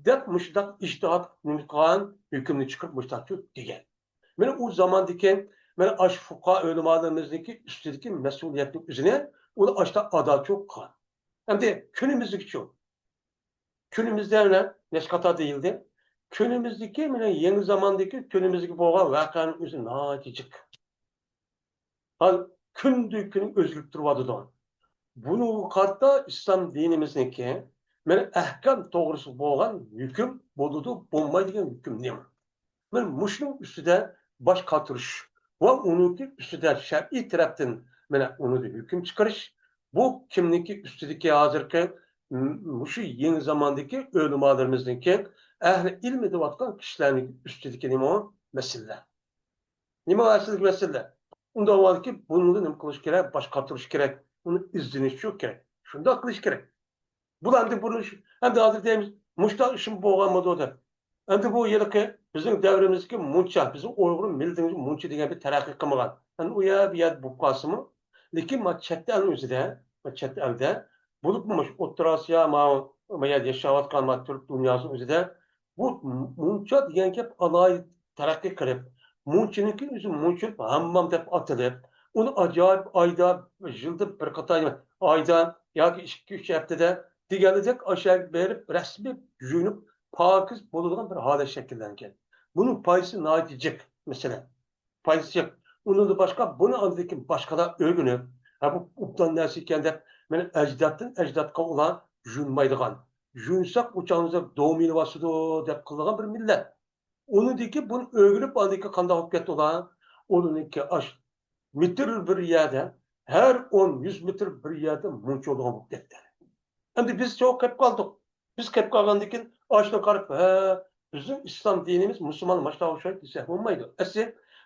دەپ مۇشۇنداق ئىجتىھات نېمە قىلغان، ھۆكۈمنى چىقىرىپ مۇشۇنداقچۇ دېگەن. مانا ئۇ زاماندىكى، مانا ئاشۇ فۇقاھا ئۆلىمالىرىمىزنىڭكى ئۈستىدىكى مەسئۇلىيەتنىڭ ئۆزىنى ئۇلار ئاشتا ئاداچۇ قىلغان. ئەمدى كۈنىمىزدىكىچۇ؟ كۈنىمىزدە مانا نەچچە قاتار دېيىلدى. كۈنىمىزدىكى، مانا يېڭى زاماندىكى كۈنىمىزدىكى بولغان ۋەقەنىڭ ئۆزى ناھايىتى جىق. ھال كۈندىن كۈن ئۆزگىرىپ تۇرۇۋاتىدۇ. بۇنىڭغا قارىتا ئىسلام دىنىمىزنىڭكى مانا ئەھكام توغرىسىدا بولغان ھۆكۈم بولىدۇ، بولمايدۇ دېگەن ھۆكۈم نېمە؟ مانا مۇشۇنىڭ ئۈستىدە باش قاتۇرۇش ۋە ئۇنىڭكى ئۈستىدە شەرئىي تەرەپتىن مانا ئۇنىڭدىن ھۆكۈم چىقىرىش، بۇ كىمنىڭكى ئۈستىدىكى ھازىرقى، م-، مۇشۇ يېڭى زاماندىكى ئۆلىمالىرىمىزنىڭكى، ئەھلى ئىلمى دەۋاتقان كىشىلەرنىڭكى ئۈستىدىكى نېمە مەسىلىلەر؟ نېمە ئەسلىدىكى مەسىلە؟ ئۇنداق بولغاندىكىن بۇنىڭدا نېمە قىلىش كېرەك؟ باش قاتۇرۇش كېرەك. ئۇنى ئىزدىنىش شۇ كېرەك. شۇنداق قىلىش كېرەك. بۇلار ئەمدى بۇرۇلۇش، ئەمدى ھازىر دەيمىز، مۇشۇنداق ئىشمۇ بولغانمىدۇ دەپ. ئەمدى بۇ ھېلىقى بىزنىڭ دەۋرىمىزدىكى مۇنچا، بىزنىڭ ئۇيغۇر مىللىتىمىز مۇنچا دېگەن بىر تەرەققىي قىلمىغان. ئەمدى ئۇ يەر، بۇ يەردە بولۇپ قالسىمۇ، لېكىن مانا چەت ئەلنىڭ ئۆزىدە، مانا چەت ئەلدە، بولۇپمۇ مۇشۇ ئوتتۇرا ئاسىيا، مانا، ما يەردە ياشاۋاتقان ما تۈرك دۇنياسىنىڭ ئۆزىدە بۇ مۇنچا دېگەن گەپ ئالاھىدە تەرەققىي قىلىپ، مۇنچىنىڭكى ئۆزى مۇنچىلىپ ھاممام دەپ ئاتىلىپ، ئۇنى ئاجايىپ ئايدا، يىلدا بىر قېتىم، ئايدا ياكى ئىككى، ئۈچ ھەپتىدە دېگەنلىك ئاشۇ يەرگە بېرىپ رەسمىي يۇيۇنۇپ، پاكىز بولىدىغان بىر ھالەت شەكىللەنگەن. بۇنىڭ پايدىسى ناھايىتى جىق، مەسىلەن. پايدىسى جىق. ئۇنىڭدىن باشقا، بۇنى ئاندىن كېيىن باشقىلار ئۆگىنىپ، ھە، بۇ ئوبدان نەرسە ئىكەن دەپ، مانا ئەجدادتىن ئەجدادقا ئۇلار يۇيۇنمايدىغان، يۇيۇنساق ئۇ چاغىمىزدا دومىلىۋاتىدۇ دەپ قىلىدىغان بىر مىللەت. ئۇنىڭدىن كېيىن بۇنى ئۆگىنىپ، ئاندىن كېيىن قانداق بولۇپ كەتتى ئۇلار؟ ئۇنىڭدىن كېيىن ئاش مېتىر بىر يەردە، ھەر ئون، يۈز مېتىر بىر يەردە مۇنچا بولىدىغان بولۇپ كەتتى. ئەمدى بىز شۇ قېلىپ قالدۇق. بىز قېلىپ قالغاندىن كېيىن، ئاشۇنى قاراپ، ھە، بىزنىڭ ئىسلام دىنىمىز مۇسۇلمان ماشۇنداق ئوخشايدۇ دېسەك بولمايدۇ. ئەسلى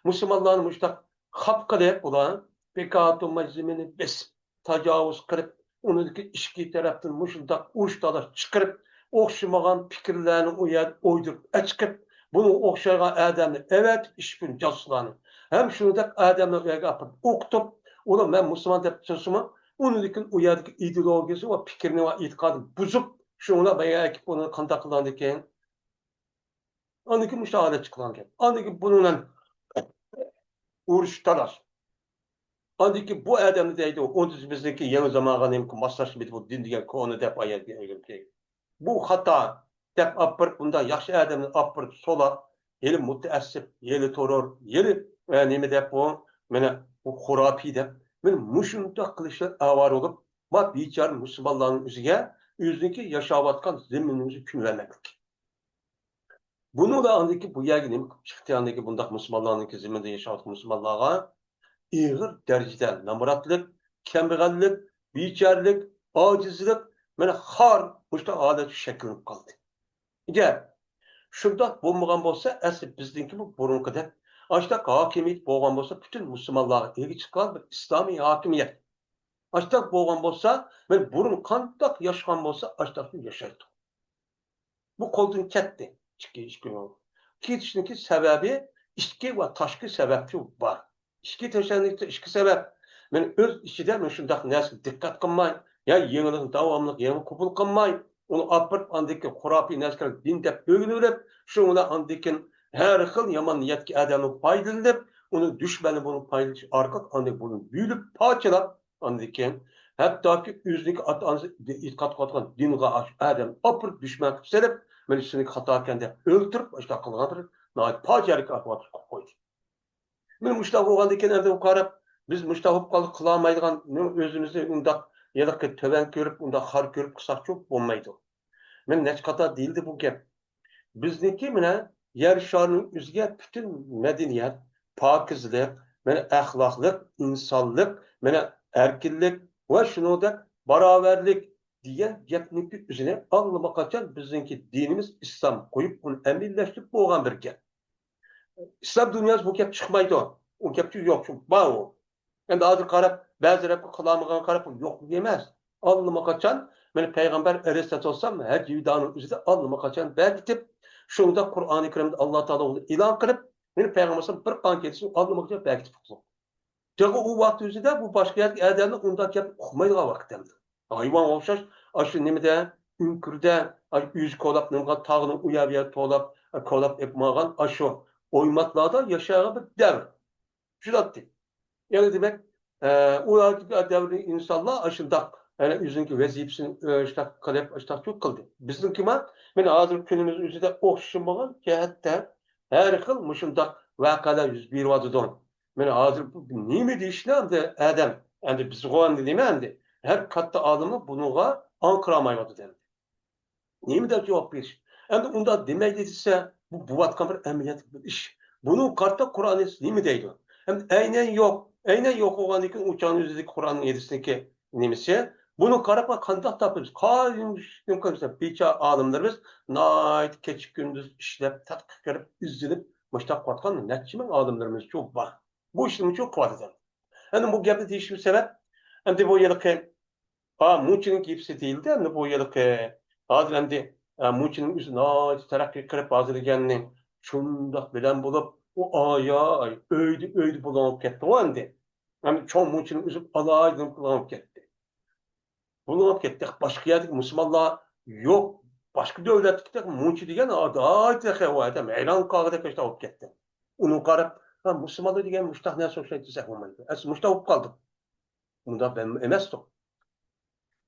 مۇسۇلمانلارنى مۇشۇنداق خاپا قىلىپ، ئۇلار بىكار تۇرماي زېمىننى بېسىپ، تاجاۋۇز قىلىپ، ئۇنىڭدىكى ئىچكى تەرەپتىن مۇشۇنداق ئۇرۇش تالاش چىقىرىپ، ئوخشىمىغان پىكىرلەرنى ئۇ يەردە ئويدۇرۇپ ئەچىقىپ، بۇنىڭغا ئوخشايدىغان ئادەمنى ئەۋەتىپ، ئىشپۇن جاسۇسلارنى ھەم شۇنداق ئادەملەرنى ئۇ يەرگە ئاپىرىپ ئوقۇتۇپ، ئۇلار مەن مۇسۇلمان دەپ تۇرسىمۇ، ئۇنىڭدىن كېيىن ئۇ يەردىكى ئىدېئولوگىيەسى ۋە پىكرىنى ۋە ئېتىقادىنى بۇزۇپ، شۇنىڭ بىلەن بىرگە ئەكىپ ئۇنى قانداق قىلغاندىكىن، ئاندىن كېيىن مۇشۇ ھالەت چىقىدىغان گەپ. ئاندىن كېيىن بۇنىڭ بىلەن ئۇرۇش، تالاش. ئاندىن كېيىن بۇ ئادەمنى دەيدۇ، ئۇ بىزنىڭكى يېڭى زامانغا نېمىكى ماسلاشمىدى، بۇ دىن دېگەن كونا دەپ ئايەت بۇ خاتا دەپ ئاپىرىپ، بۇنداق ياخشى ئادەمنى ئاپىرىپ سولاپ، ھېلى مۇتەئەسسىپ، ھېلى تورور، ھېلى، ئە، نېمە دەپ بۇ، مانا بۇ خۇراپىي دەپ، مانا مۇشۇنداق قىلىشلار ئاۋارە بولۇپ، ما بىچارە مۇسۇلمانلارنىڭ ئۆزىگە، ئۆزىنىڭكى ياشاۋاتقان زېمىنىمىزنى كۈنلەرمەكلىك. بۇنىڭدا ئاندىكى بۇ يەرگە نېمە قىلىپ چىقتى؟ ئاندىكى بۇنداق مۇسۇلمانلارنىڭكى زېمىنىدە ياشاۋاتقان مۇسۇلمانلارغا ئېغىر دەرىجىدە نامراتلىق، كەمبەغەللىك، بىچارىلىك، ئاجىزلىق، مانا خار مۇشۇنداق ھالەت شەكىللىنىپ قالدى. ئەگەر شۇنداق بولمىغان بولسا، ئەسلى بىزنىڭكى بۇ بۇرۇنقىدەك ئاشۇنداق ھاكىمىيەت بولغان بولسا، پۈتۈن مۇسۇلمانلارغا ئىگە چىققان بىر ئىسلامىي ھاكىمىيەت. ئاشۇنداق بولغان بولسا، مانا بۇرۇن قانداق ياشىغان بولسا، ئاشۇنداقلا ياشايتتۇق. بۇ قولدىن كەتتى. ئىچكى، ئىچكى يول. كېتىشنىڭكى سەۋەبى ئىچكى ۋە تاشقى سەۋەبتە بار. ئىچكى تەشەننىكتە ئىچكى سەۋەب. مەن ئۆز ئىچىدە مەن شۇنداق نەرسىگە دىققەت قىلماي، يا يېڭىلىقنى داۋاملىق يېڭى قوبۇل قىلماي، ئۇنى ئاپىرىپ، ئاندىن كېيىن خۇراپىي نەرسىلەرنى دىن دەپ ئۆگىنىۋېلىپ، شۇنىڭ بىلەن ئاندىن كېيىن ھەر خىل يامان نىيەتتىكى ئادەمدىن پايدىلىنىپ، ئۇنىڭ دۈشمەنى بولۇپ پايدىلىنىش ئارقىلىق ئاندىن بۇنى بۆلۈپ، پارچىلاپ، ئاندىن كېيىن ھەتتاكى ئۆزىنىڭكى ئاتا-ئانىسى ئېتىقاد قىلىۋاتقان دىنغا ئاشۇ ئادەمنى ئاپىرىپ دۈشمەن قىلىپ سېلىپ، مانا سېنىڭكى خاتاكەن دەپ ئۆلتۈرۈپ، ئاشۇنداق قىلغان بىر ناھايىتى پاجىئەلىك ئاقىۋەت قىلىپ قويدى. مانا مۇشۇنداق بولغاندىن كېيىن ئەمدى ئۇ قاراپ، بىز مۇشۇنداق بولۇپ قالدۇق، قىلالمايدىغان، ئۆزىمىزنى ئۇنداق ھېلىقى تۆۋەن كۆرۈپ، ئۇنداق خار كۆرۈپ قىلساقچۇ بولمايدۇ. مانا نەچچە قېتىم دېيىلدى بۇ گەپ. بىزنىڭكى مانا يەر شارىنىڭ ئۆزىگە پۈتۈن مەدەنىيەت، پاكىزلىق، مانا ئەخلاقلىق، ئىنسانلىق، مانا ئەركىنلىك ۋە شۇنىڭدەك باراۋەرلىك دېگەن گەپنىڭكى ئۆزىنى ئاللىماقاچان بىزنىڭكى دىنىمىز ئىسلام قويۇپ، ئۇنى ئەمەلىيلەشتۈرۈپ بولغان بىر گەپ. ئىسلام دۇنياسى بۇ گەپ چىقمايدۇ. ئۇ گەپچۇ يوق، شۇ بار ئۇ. ئەمدى ھازىر قاراپ، بەزى تەرەپكە قىلالمىغان قاراپ، يوق ئەمەس. ئاللىماقاچان، مانا پەيغەمبەر ئەلەيھىسسالاتۇ ۋەسسالام ھەج ۋىدانىڭ ئۆزىدە ئاللىماقاچان بەرگىتىپ، شۇنىڭدا قۇرئانى كەرىمدە ئاللا تائالا ئۇنى ئېلان قىلىپ، مانا پەيغەمبەر ئەلەيھىسسالام بىر قانچە يىلدىن ئاللىماقاچان بەرگىتىپ قىلغان. تېخى ئۇ ۋاقىت ئۆزىدە بۇ باشقا يەردىكى ئادەملەر ئۇنداق گەپنى ئۇقمايدىغان ۋاقىت ئەمدى. ھايۋانغا ئوخشاش، ئاشۇ نېمىدە، ئۆڭكۈردە، ئاشۇ ئۆزى كولاپ، نېمىغا، تاغنىڭ ئۇ يەر، بۇ يەر تولاپ، كولاپ ئېلىپ ماڭغان ئاشۇ ئويماتلاردا ياشايدىغان بىر دەۋر. شۇنداقتى. يەنى دېمەك، ئە، ئۇ دەۋردىكى ئىنسانلار ئاشۇنداق، يەنى ئۆزىنىڭكى ۋەزىپىسىنى، ئە، شۇنداق قىلىپ، شۇنداق قىلدى. بىزنىڭكىمۇ، مانا ھازىر كۈنىمىز ئۆزىدە ئوخشىمىغان جەھەتتە ھەر خىل مۇشۇنداق ۋەقەلەر يۈز بېرىۋاتىدۇ. مانا ھازىر بۇ نېمە دېيىشنى ئەمدى ئادەم، ئەمدى بىزغۇ ئەمدى نېمە ئەمدى؟ ھەر كاتتا ئالىممۇ بۇنىڭغا ئاڭقىرالمايۋاتىدۇ ئەمدى. نېمە دەپ جاۋاب بېرىش؟ ئەمدى ئۇنداق دېمەيلى دېسە، بۇ بولۇۋاتقان بىر ئەمەلىيەتلىك بىر ئىش. بۇنىڭغا قارىتا قۇرئان ھەدىس نېمە دەيدۇ؟ ئەمدى ئەينەن يوق، ئەينەن يوق بولغاندىن كېيىن ئۇ چاغنىڭ ئۆزىدىكى قۇرئان ھەدىسنىڭكى نېمىسى؟ بۇنى قاراپ قانداق تاپىمىز؟ قايسى نېمە قىلىمىز؟ بىچارە ئالىملىرىمىز ناھايىتى كېچە-كۈندۈز ئىشلەپ، تەتقىق قىلىپ، ئىزدىنىپ، مۇشۇنداق قىلىۋاتقان نەچچە مىڭ ئالىملىرىمىزچۇ بار. بۇ ئىشنىمۇچۇ قىلىۋاتىدۇ. ئەمدى بۇ گەپنى دېيىشىم سەۋەب، ئەمدى بۇ ھېلىقى، ھا، مۇنچىنىڭ گېپىسى دېيىلدى، ئەمدى بۇ ھېلىقى، ھازىر ئەمدى، ھا، مۇنچىنىڭ ئۆزى ناھايىتى تەرەققىي قىلىپ ھازىرلىگەننى شۇنداق بىلەن بولۇپ، ئۇ ئاياي، ئۆيدە، ئۆيدە بۇلغىنىپ كەتتىغۇ ئەمدى. ئەمدى چوڭ مۇنچىنىڭ ئۆزى ئالايلىنىپ بۇلغىنىپ كەتتى. بۇلغىنىپ كەتتى. باشقا يەردىكى مۇسۇلمانلار يوق. باشقا دۆلەتتىكى مۇنچا دېگەن ئادەم ھەيران قالغۇدەك ئىشلار بولۇپ كەتتى. ئۇنىڭغا قاراپ، ھا، مۇسۇلمانلار دېگەن مۇشتاق نەرسە ئوخشايدۇ دېسەك بولمايدۇ. ئەسلى مۇشتاق بولۇپ قالدۇق. بۇنداق ئەمەستۇق.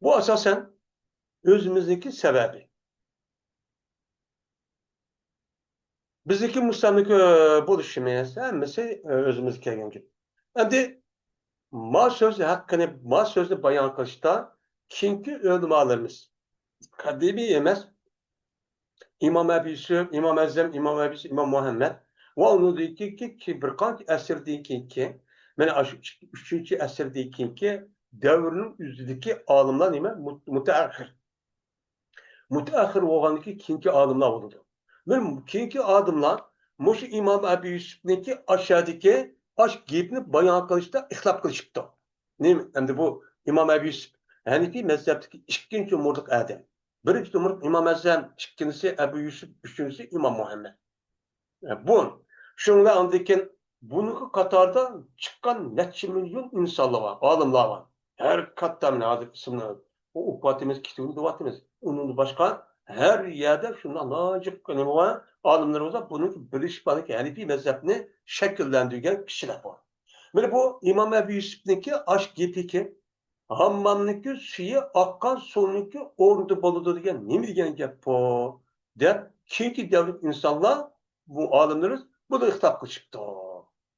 بۇ ئاساسەن ئۆزىمىزنىڭكى سەۋەبى. بىزنىڭكى مۇستەملىكە بولۇشىمىز ھەممىسى ئۆزىمىزگە كەلگەن گەپ. ئەمدى ما سۆز ھەققىنى، ما سۆزنى بايان قىلىشتا كېيىنكى ئۆلىمالىرىمىز، قەدىمىي ئەمەس، ئىمام ئەبۇ يۈسۈپ، ئىمام ئەزەم، ئىمام ئەبۇ يۈسۈپ، ئىمام مۇھەممەد ۋە ئۇنىڭدىن كېيىنكى بىر قانچە ئەسىردىن كېيىنكى، مانا شۇ ئۈچىنچى ئەسىردىن كېيىنكى دەۋرنىڭ ئۆزىدىكى ئالىملار نېمە؟ مۇت-، مۇتەئەخخىر. مۇتەئەخخىر بولغاندىكى كېيىنكى ئالىملار بولىدۇ. مەن كېيىنكى ئالىملار مۇشۇ ئىمام ئەبۇ يۈسۈپنىڭكى ئاشادىكى ئاش گېپىنى بايان قىلىشتا ئىختىلاپ قىلىشىپتۇ. نېمە؟ ئەمدى بۇ ئىمام ئەبۇ يۈسۈپ ھەنىفىي مەزھەپتىكى ئىككىنچى نومۇرلۇق ئادەم. بىرىنچى نومۇرلۇق ئىمام ئەزەم، ئىككىنچىسى ئەبۇ يۈسۈپ، ئۈچىنچىسى ئىمام مۇھەممەد. بۇ، شۇنىڭ بىلەن ئاندىن كېيىن بۇنىڭغا قاتاردا چىققان نەچچە مىليون ئىنسانلار بار، ئالىملار بار. ھەر كاتتا، مانا ھازىر ئىسمىنى ئوقۇۋاتىمىز، كىتابىنى دەۋاتىمىز. ئۇنىڭدىن باشقا ھەر يەردە شۇنداق ناجىق نېمە بار، ئالىملىرىمىز بار، بۇنىڭ بىلىش باركى، ھەنىپىي مەزھەپنى شەكىللەندۈرگەن كىشىلەر بار. مانا بۇ ئىمام ئەبۇ يۈسۈپنىڭكى ئاش گېپىكى، ھاممامنىڭكى سۈيى ئاققان سۇنىڭكى ئورنىدا بولىدۇ دېگەن نېمە دېگەن گەپ بۇ؟ دەپ، كېيىنكى دەۋردىكى ئىنسانلار، بۇ ئالىملىرىمىز بۇنى ئىختىلاپ قىلىشىپتۇ.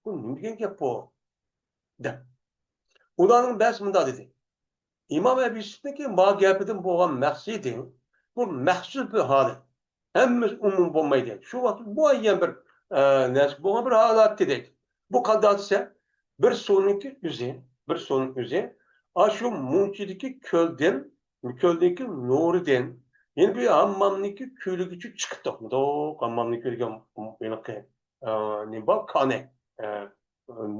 بۇ نېمە دېگەن گەپ بۇ؟ دەپ. ئۇلارنىڭ بەزىسى مۇنداق دېدى. ئىمام ئەبۇ يۈسۈپنىڭكى ما گەپىدىن بولغان مەقسىتى، بۇ مەخسۇس بىر ھالەت. ھەممىسى ئومۇمىي بولمايدۇ. شۇ ۋاقىت مۇئەييەن بىر، ئە، نەرسە بولغان بىر ھالەت دېدى. بۇ قانداق دېسە، بىر سۇنىڭكى ئۆزى، بىر سۇنىڭ ئۆزى، ئاشۇ مۇنچىدىكى كۆلدىن، كۆلنىڭكى نۇرىدىن، يەنە بىر ھاممامنىڭكى كۆلىگىچە چىقىپ توختىدۇق. ھاممامنىڭ كۆلىگە ھېلىقى، ئە، نېمە بار؟ كانى، ئە،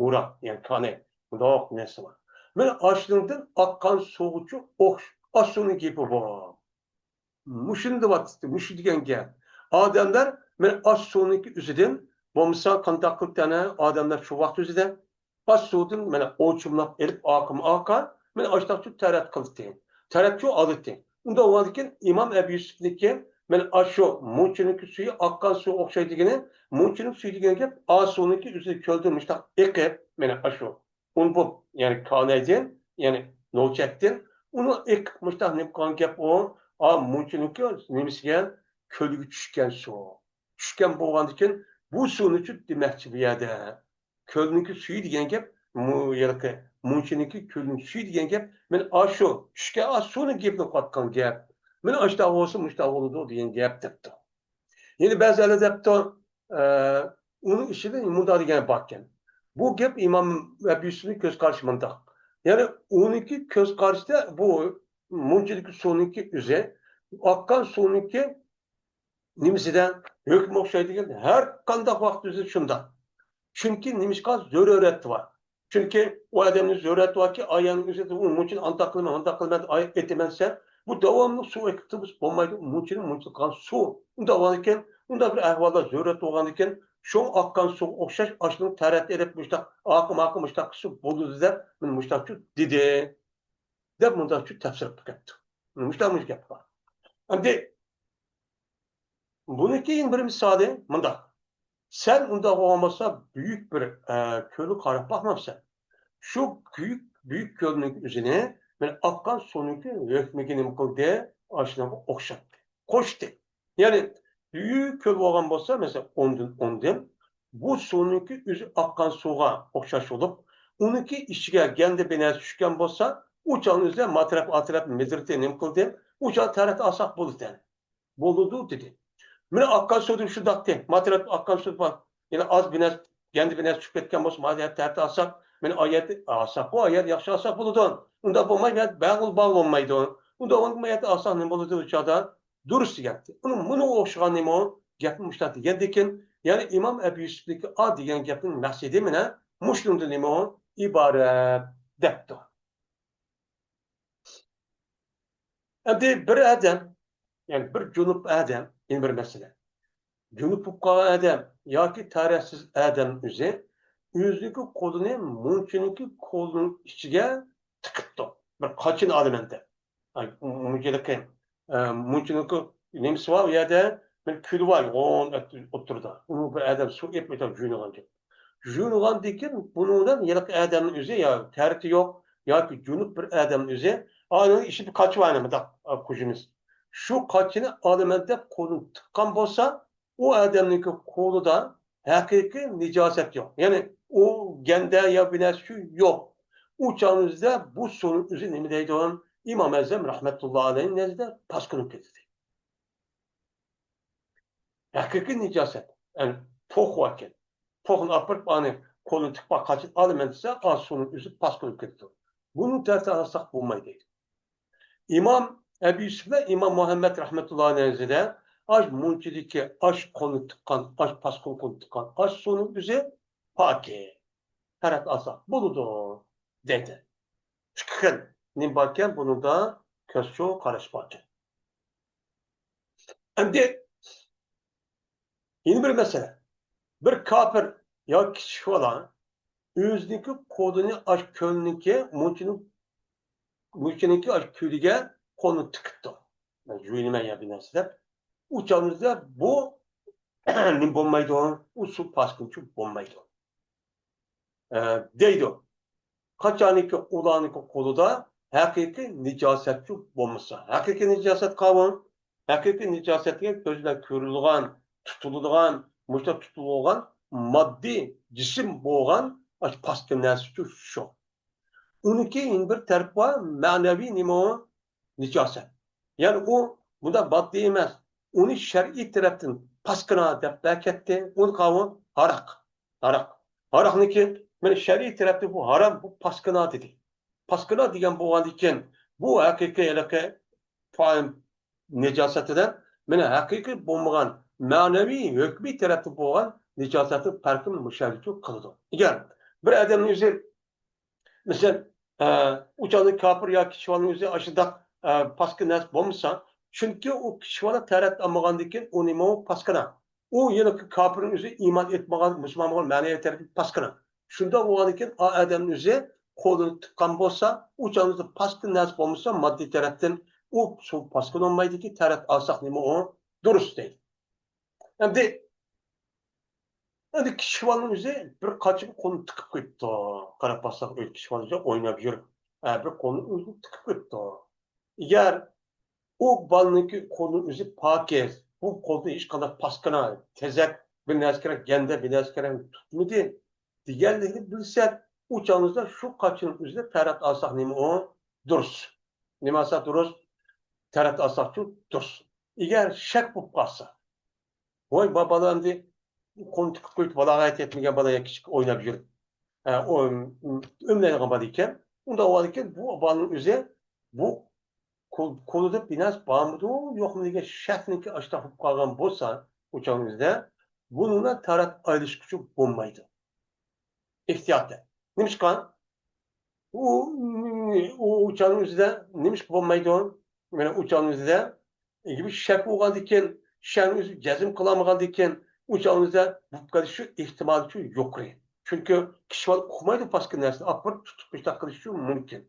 مۇرا، يەنى كانى. مۇنداق نەرسە بار. مانا ئاشۇنىڭدىن ئاققان سۇغىچە ئوخش-، ئاشۇنىڭ گېپى بار. مۇشۇنى دەۋاتىدۇ، مۇشۇ دېگەن گەپ. ئادەملەر، مانا ئاش سۇنىڭكى ئۆزىدىن، بولمىسا قانداق قىلىپ تەنە ئادەملەر شۇ ۋاقىت ئۆزىدە ئاش سۇدىن، مانا ئوچۇملاپ ئېلىپ، ئاقىمۇ ئاقا، مانا ئاشتاقچۇ تەرەت قىلدى. تەرەتچۇ ئالدى. ئۇنداق بولغاندىكىن ئىمام ئەبۇ يۈسۈپنىڭكى، مانا ئاشۇ مۇنچىنىڭكى سۈيى ئاققان سۇ ئوخشايدىغىنى، مۇنچىنىڭ سۈيى دېگەن گەپ، ئا سۇنىڭكى ئۆزى كۆلدىن مۇشتاق ئېقىپ، مانا ئاشۇ ئۇن بۇ، يەنى كانەيدىن، يەنى نوچەكتىن، ئۇنىڭ ئېقىپ مۇشتاق نېمە قىلغان گەپ ئۇ، ئا، مۇنچىنىڭكى نېمىسىگە، كۆلگە چۈشكەن سۇ. چۈشكەن بولغاندىكىن، بۇ سۇنىچۇ دېمەكچى بۇ يەردە. كۆلنىڭكى سۈيى دېگەن گەپ، مۇ-، ھېلىقى مۇنچىنىڭكى كۆلنىڭ سۈيى دېگەن گەپ، مانا ئاشۇ چۈشكەن ئا سۇنىڭ گېپىنى قىلىۋاتقان گەپ. مانا ئاشتاق بولسا مۇشتاق بولىدۇ دېگەن گەپ دەپتۇ. يەنە بەزىلەر دەپتۇ، ئە، ئۇنىڭ ئىچىدە مۇنداق دېگەن باركەن. بۇ گەپ ئىمام ئەبۇ يۈسۈپنىڭ كۆز قارىشى مۇنداق. يەنى ئۇنىڭكى كۆز قارىشىدا بۇ مۇنچىدىكى سۇنىڭكى ئۆزى، ئاققان سۇنىڭكى نېمىسىدە ھۆكمى ئوخشايدىكەن، ھەر قانداق ۋاقىت ئۆزى شۇنداق. چۈنكى نېمىشقا؟ زۆرۈرەت بار. چۈنكى ئۇ ئادەمنىڭ زۆرۈرىتى باركى، ئايالنىڭ ئۆزى، ئۇ مۇنچىنى ئانداق قىلىمەن، مۇنداق قىلىمەن دەپ ئېيتىمەن دېسە، بۇ داۋاملىق سۇ ئېقىپ تۇرۇپ بولمايدۇ. مۇنچىنى مۇنچە قىلغان سۇ. ئۇنداق بولغاندىكىن، ئۇنداق بىر ئەھۋالدا زۆرۈرەت بولغاندىكىن، شۇ ئاققان سۇغا ئوخشاش ئاشنىڭ تەرەت ئېلىپ، مۇشتاق ئاقىم، ئاقىم، مۇشتاق قىلسا بولىدۇ دەپ، مانا مۇشتاقچۇ دېدى، دەپ مۇنداقچۇ تەپسىر قىلىپ كەپتۇ. مۇشتاق مۇشۇ گەپ بار. ئەمدى بۇنىڭ كېيىن بىر مىسالى مۇنداق. سەن ئۇنداق بولغان بولسا، بۈيۈك بىر، ئە، كۆلگە قاراپ باقمامسەن؟ شۇ بۈيۈك، بۈيۈك كۆلنىڭ ئۆزىنى، مانا ئاققان سۇنىڭكى ھۆكمىگە نېمە قىلدى؟ ئاشۇنىڭغا ئوخشاتتى. قوشتى. يەنى، بۈيۈك كۆل بولغان بولسا، مەسىلەن، ئوندىن ئوندىن، بۇ سۇنىڭكى ئۆزى ئاققان سۇغا ئوخشاش بولۇپ، ئۇنىڭكى ئىچىگە گەندە بىر نەرسە چۈشكەن بولسا، ئۇ چاغنىڭ ئۆزىدە ما تەرەپ، ئا تەرەپ مىدىرتى نېمە قىلدى؟ ئۇ چاغ تەرەت ئالساق بولىدۇ. بولىدۇ، دېدى. مانا ئاققان سۇدىن شۇنداقتى. ما تەرەپتە ئاققان سۇ بار. يەنە ئاز بىر نەرسە، يەنە بىر نەرسە چۈشۈپ كەتكەن بولسا، ما يەردە تەرەت ئالساق، مانا ئا يەردە ئالساق، بۇ ئا يەردە ياخشى ئالساق بولىدۇ. ئۇنداق بولماي، ما يەردە بەغۇل باغ بولمايدۇ. ئۇنداق بولغاندا ما يەردە ئالساق نېمە بولىدۇ ئۇ چاغدا؟ دۇرۇس دېگەنتى. ئۇنىڭ مۇنىڭغا ئوخشىغان نېمە ئۇ؟ گەپنى مۇشۇنداق دېگەندىكىن، يەنى ئىمام ئەبۇ يۈسۈپنىڭكى ئا دېگەن گەپنىڭ مەقسىتى مانا مۇشۇنىڭدىن نېمە ئۇ؟ ئىبارەت دەپتۇ. ئەمدى بىر ئادەم، يەنى بىر جۇنۇپ ئادەم، يەنە بىر مەسىلە. جۇنۇپ بولۇپ قالغان ئادەم ياكى تەرەتسىز ئادەم ئۆزى، ئۆزىنىڭكى قولىنى مۇنچىنىڭكى كۆلنىڭ ئىچىگە تىقىپتۇ. بىر قاچىنى ئالىمەن دەپ. ئاي، مۇنچىنىڭكى، ئە، مۇنچىنىڭكى نېمىسى بار ئۇ يەردە؟ بىر كۆلى بار، يوغان ئوتتۇرىدا. ئۇنى بىر ئادەم سۇ ئېلىپ ئۆتۈپ جۇيۇنغان گەپ. جۇيۇنغاندىن كېيىن بۇنىڭ بىلەن ھېلىقى ئادەمنىڭ ئۆزى يا تەرىتى يوق، ياكى جۇنۇپ بىر ئادەمنىڭ ئۆزى، ئانىڭ ئىچىدە قاچا بار، مۇنداق، ئا، قۇژىمىز. شۇ قاچىنى ئالىمەن دەپ قولىنى تىققان بولسا، ئۇ ئادەمنىڭكى قولىدا ھەقىقىي نىجاسەت يوق. يەنى ئۇ گەندە يا بىر نەرسە يوق. ئۇ چاغنىڭ ئۆزىدە بۇ سۇنىڭ ئۆزى نېمە دەيدۇ؟ ئىمام ئەزەم رەھمەتۇللا ئەلەيھىنىڭ نەزىرىدە پاس قىلىپ كېتىدۇ. ھەقىقىي نىجاسەت. يەنى پوخ باركەن. پوخنى ئاپىرىپ، ئانى قولىنى تىقىپ قاچىپ ئالىمەن دېسە، ئا سۇنىڭ ئۆزى پاس قىلىپ كېتىدۇ. بۇنى تەرەت ئالساق بولمايدۇ. ئىمام ئەبۇ يۈسۈف بىلەن ئىمام مۇھەممەد رەھمەتۇللاھى ئەلەيھىڭىزدە ئاش مۇنچىدىكى ئاش قولنى تىققان، ئاش پاسقىل قولنى تىققان ئاش سۇنىڭ ئۆزى پاكى. تەرەت ئالساق بولىدۇ، دەيدۇ. ئىككى خىل نېمە باركەن، بۇنىڭدا كۆز چوڭ قاراش باركەن. ئەمدى يەنە بىر مەسىلە. بىر كاپىر يا كىچىك بالا ئۆزىنىڭكى قولىنى ئاش كۆلنىڭكى مۇنچىنىڭ، مۇنچىنىڭكى ئاش كۆلىگە قولىنى تىقىپتۇ. مەن يۇيۇنىمەن يا بىر نەرسە دەپ. ئۇ چاغدا بۇ نېمە بولمايدۇ؟ ئۇ سۇ پاسكىنچۇ بولمايدۇ. ئە، دەيدۇ. قاچانكى ئۇلارنىڭكى قولىدا ھەقىقىي نىجاسەتچۇ بولمىسا. ھەقىقىي نىجاسەت قاۋۇ؟ ھەقىقىي نىجاسەت دېگەن كۆز بىلەن كۆرۈلىدىغان، تۇتۇلىدىغان، مۇشۇنداق تۇتۇلغان ماددىي جىسىم بولغان ئاشۇ پاسكىنا نەرسىچۇ شۇ. ئۇنىڭكى يەنە بىر تەرىپى بار، مەنىۋى نېمە ئۇ؟ نىجاسەت. يەنى ئۇ بۇنداق ماددىي ئەمەس. ئۇنى شەرئىي تەرەپتىن پاسكىنا دەپ بەركەتتى. ئۇنى قاۋۇ؟ ھاراق. ھاراق. ھاراقنىڭكى مانا شەرئىي تەرەپتىن بۇ ھارام، بۇ پاسكىنا دېدى. پاسكىنا دېگەن بولغاندىكىن، بۇ ھەقىقىي ھېلىقى پا-، نىجاسەت بىلەن مانا ھەقىقىي بولمىغان مەنىۋى ھۆكمىي تەرەپتە بولغان نىجاسەتنىڭ پەرقىنى مۇشۇ يەردىچۇ قىلىدۇ. ئەگەر بىر ئادەمنىڭ ئۆزى مەسىلەن، ئە، ئۇ چاغدا كاپىر يا كىچىك بالىنىڭ ئۆزى ئاشۇنداق، ئە، پاسكىنا نەرسە بولمىسا، چۈنكى ئۇ كىچىك بالا تەرەت ئالمىغاندىن كېيىن ئۇ نېمە ئۇ پاسكىنا. ئۇ يەنە كاپىرنىڭ ئۆزى ئىمان ئېيتمىغان، مۇسۇلمان بولغان مەنىۋى تەرەپتىن پاسكىنا. شۇنداق بولغاندىن كېيىن ئا ئادەمنىڭ ئۆزى قولىنى تىققان بولسا، ئۇ چاغدا پاسكىنا نەرسە بولمىسا، ماددىي تەرەپتىن ئۇ سۇ پاسكىنا بولمايدىكى، تەرەت ئالساق نېمە ئۇ؟ دۇرۇس دەيدۇ. ئەمدى، ئەمدى كىچىك بالىنىڭ ئۆزى بىر قاچىغا قولىنى تىقىپ قويۇپتۇ. قاراپ باقساق، ئۆي كىچىك بالا ئويناپ يۈرۈپ، ھە، بىر قولىنى ئۆزى تىقىپ قويۇپتۇ. ئەگەر ئۇ بالىنىڭكى قولىنىڭ ئۆزى پاكىز، بۇ قولدا ھېچقانداق پاسكىنا، تېزەك، بىر نەرسە كېرەك، گەندە، بىر نەرسە كېرەك تۇتمىدى دېگەنلىكنى بىلسەك، ئۇ چاغىمىزدا شۇ قاچىنىڭ ئۆزىدە تەرەت ئالساق نېمە ئۇ؟ دۇرۇس. نېمە ئالساق دۇرۇس؟ تەرەت ئالساقچۇ دۇرۇس. ئەگەر شەك بولۇپ قالسا، ۋاي، با-، بالا ئەمدى قولنى تىقىپ قويۇپ، بالاغا ئەتىيەتمىگەن بالا يا كىچىك ئويناپ يۈرۈپ، ئە، ئۆ-، ئۆملەيدىغان بالا ئىكەن، ئۇنداق بولغاندىكىن بۇ بالىنىڭ ئۆزى بۇ قول-، قولىدا بىناس بارمىدۇ، يوقمۇ دېگەن شەكنىڭكى ئاشتاق بولۇپ قالغان بولسا، ئۇ چاغنىڭ ئۆزىدە بۇنىڭ بىلەن تەرەت ئايرىشقۇچى بولمايدۇ. ئېھتىيات. نېمىشقا؟ ئۇ، ئۇ، ئۇ چاغنىڭ ئۆزىدە نېمىشقا بولمايدۇ؟ مانا ئۇ چاغنىڭ ئۆزىدە، ئەگەر بىر شەك بولغاندىكىن، شەكنىڭ ئۆزى جەزم قىلالمىغاندىكىن، ئۇ چاغنىڭ ئۆزىدە بولۇپ قېلىشى ئېھتىمالى شۇ يۇقىرى. چۈنكى كىشى بالا ئۇقمايدۇ، پاسكىنا نەرسىنى ئاپىرىپ تۇتۇپ مۇشۇنداق قىلىشى مۇمكىن.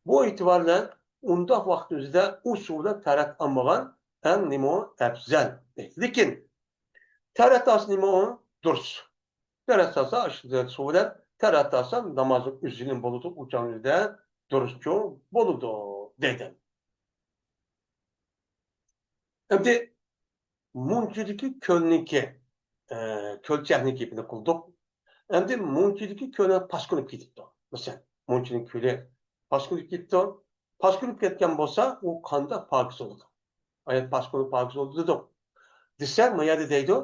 بۇ ئېتىبار بىلەن ئۇنداق ۋاقىتنىڭ ئۆزىدە ئۇ سۇ بىلەن تەرەت ئالمىغان ئەڭ نېمە ئەپزەل. لېكىن تەرەت ئالسا نېمە ئۇ؟ دۇرۇس. تەرەت ئالسا، ئاشۇ سۇ بىلەن تەرەت ئالسا، نامازنىڭ ئۆزىنى بولىدۇ، ئۇ چاغنىڭ ئۆزىدە دۇرۇسچۇ بولىدۇ، دەيدۇ. ئەمدى مۇنچىدىكى كۆلنىڭكى، ئە، كۆلچەكنىڭ گېپىنى قىلدۇق. ئەمدى مۇنچىدىكى كۆلنىڭ پاسكىنا بولۇپ كېتىپتۇ. مەسىلەن، مۇنچىنىڭ كۆلى پاسكىنا بولۇپ كېتىپتۇ. پاسكىنا بولۇپ كەتكەن بولسا، ئۇ قانداق پاكىز بولىدۇ؟ ئايات پاسكىنا پاكىز بولدى دېدۇق. دېسە، ما يەردە دەيدۇ،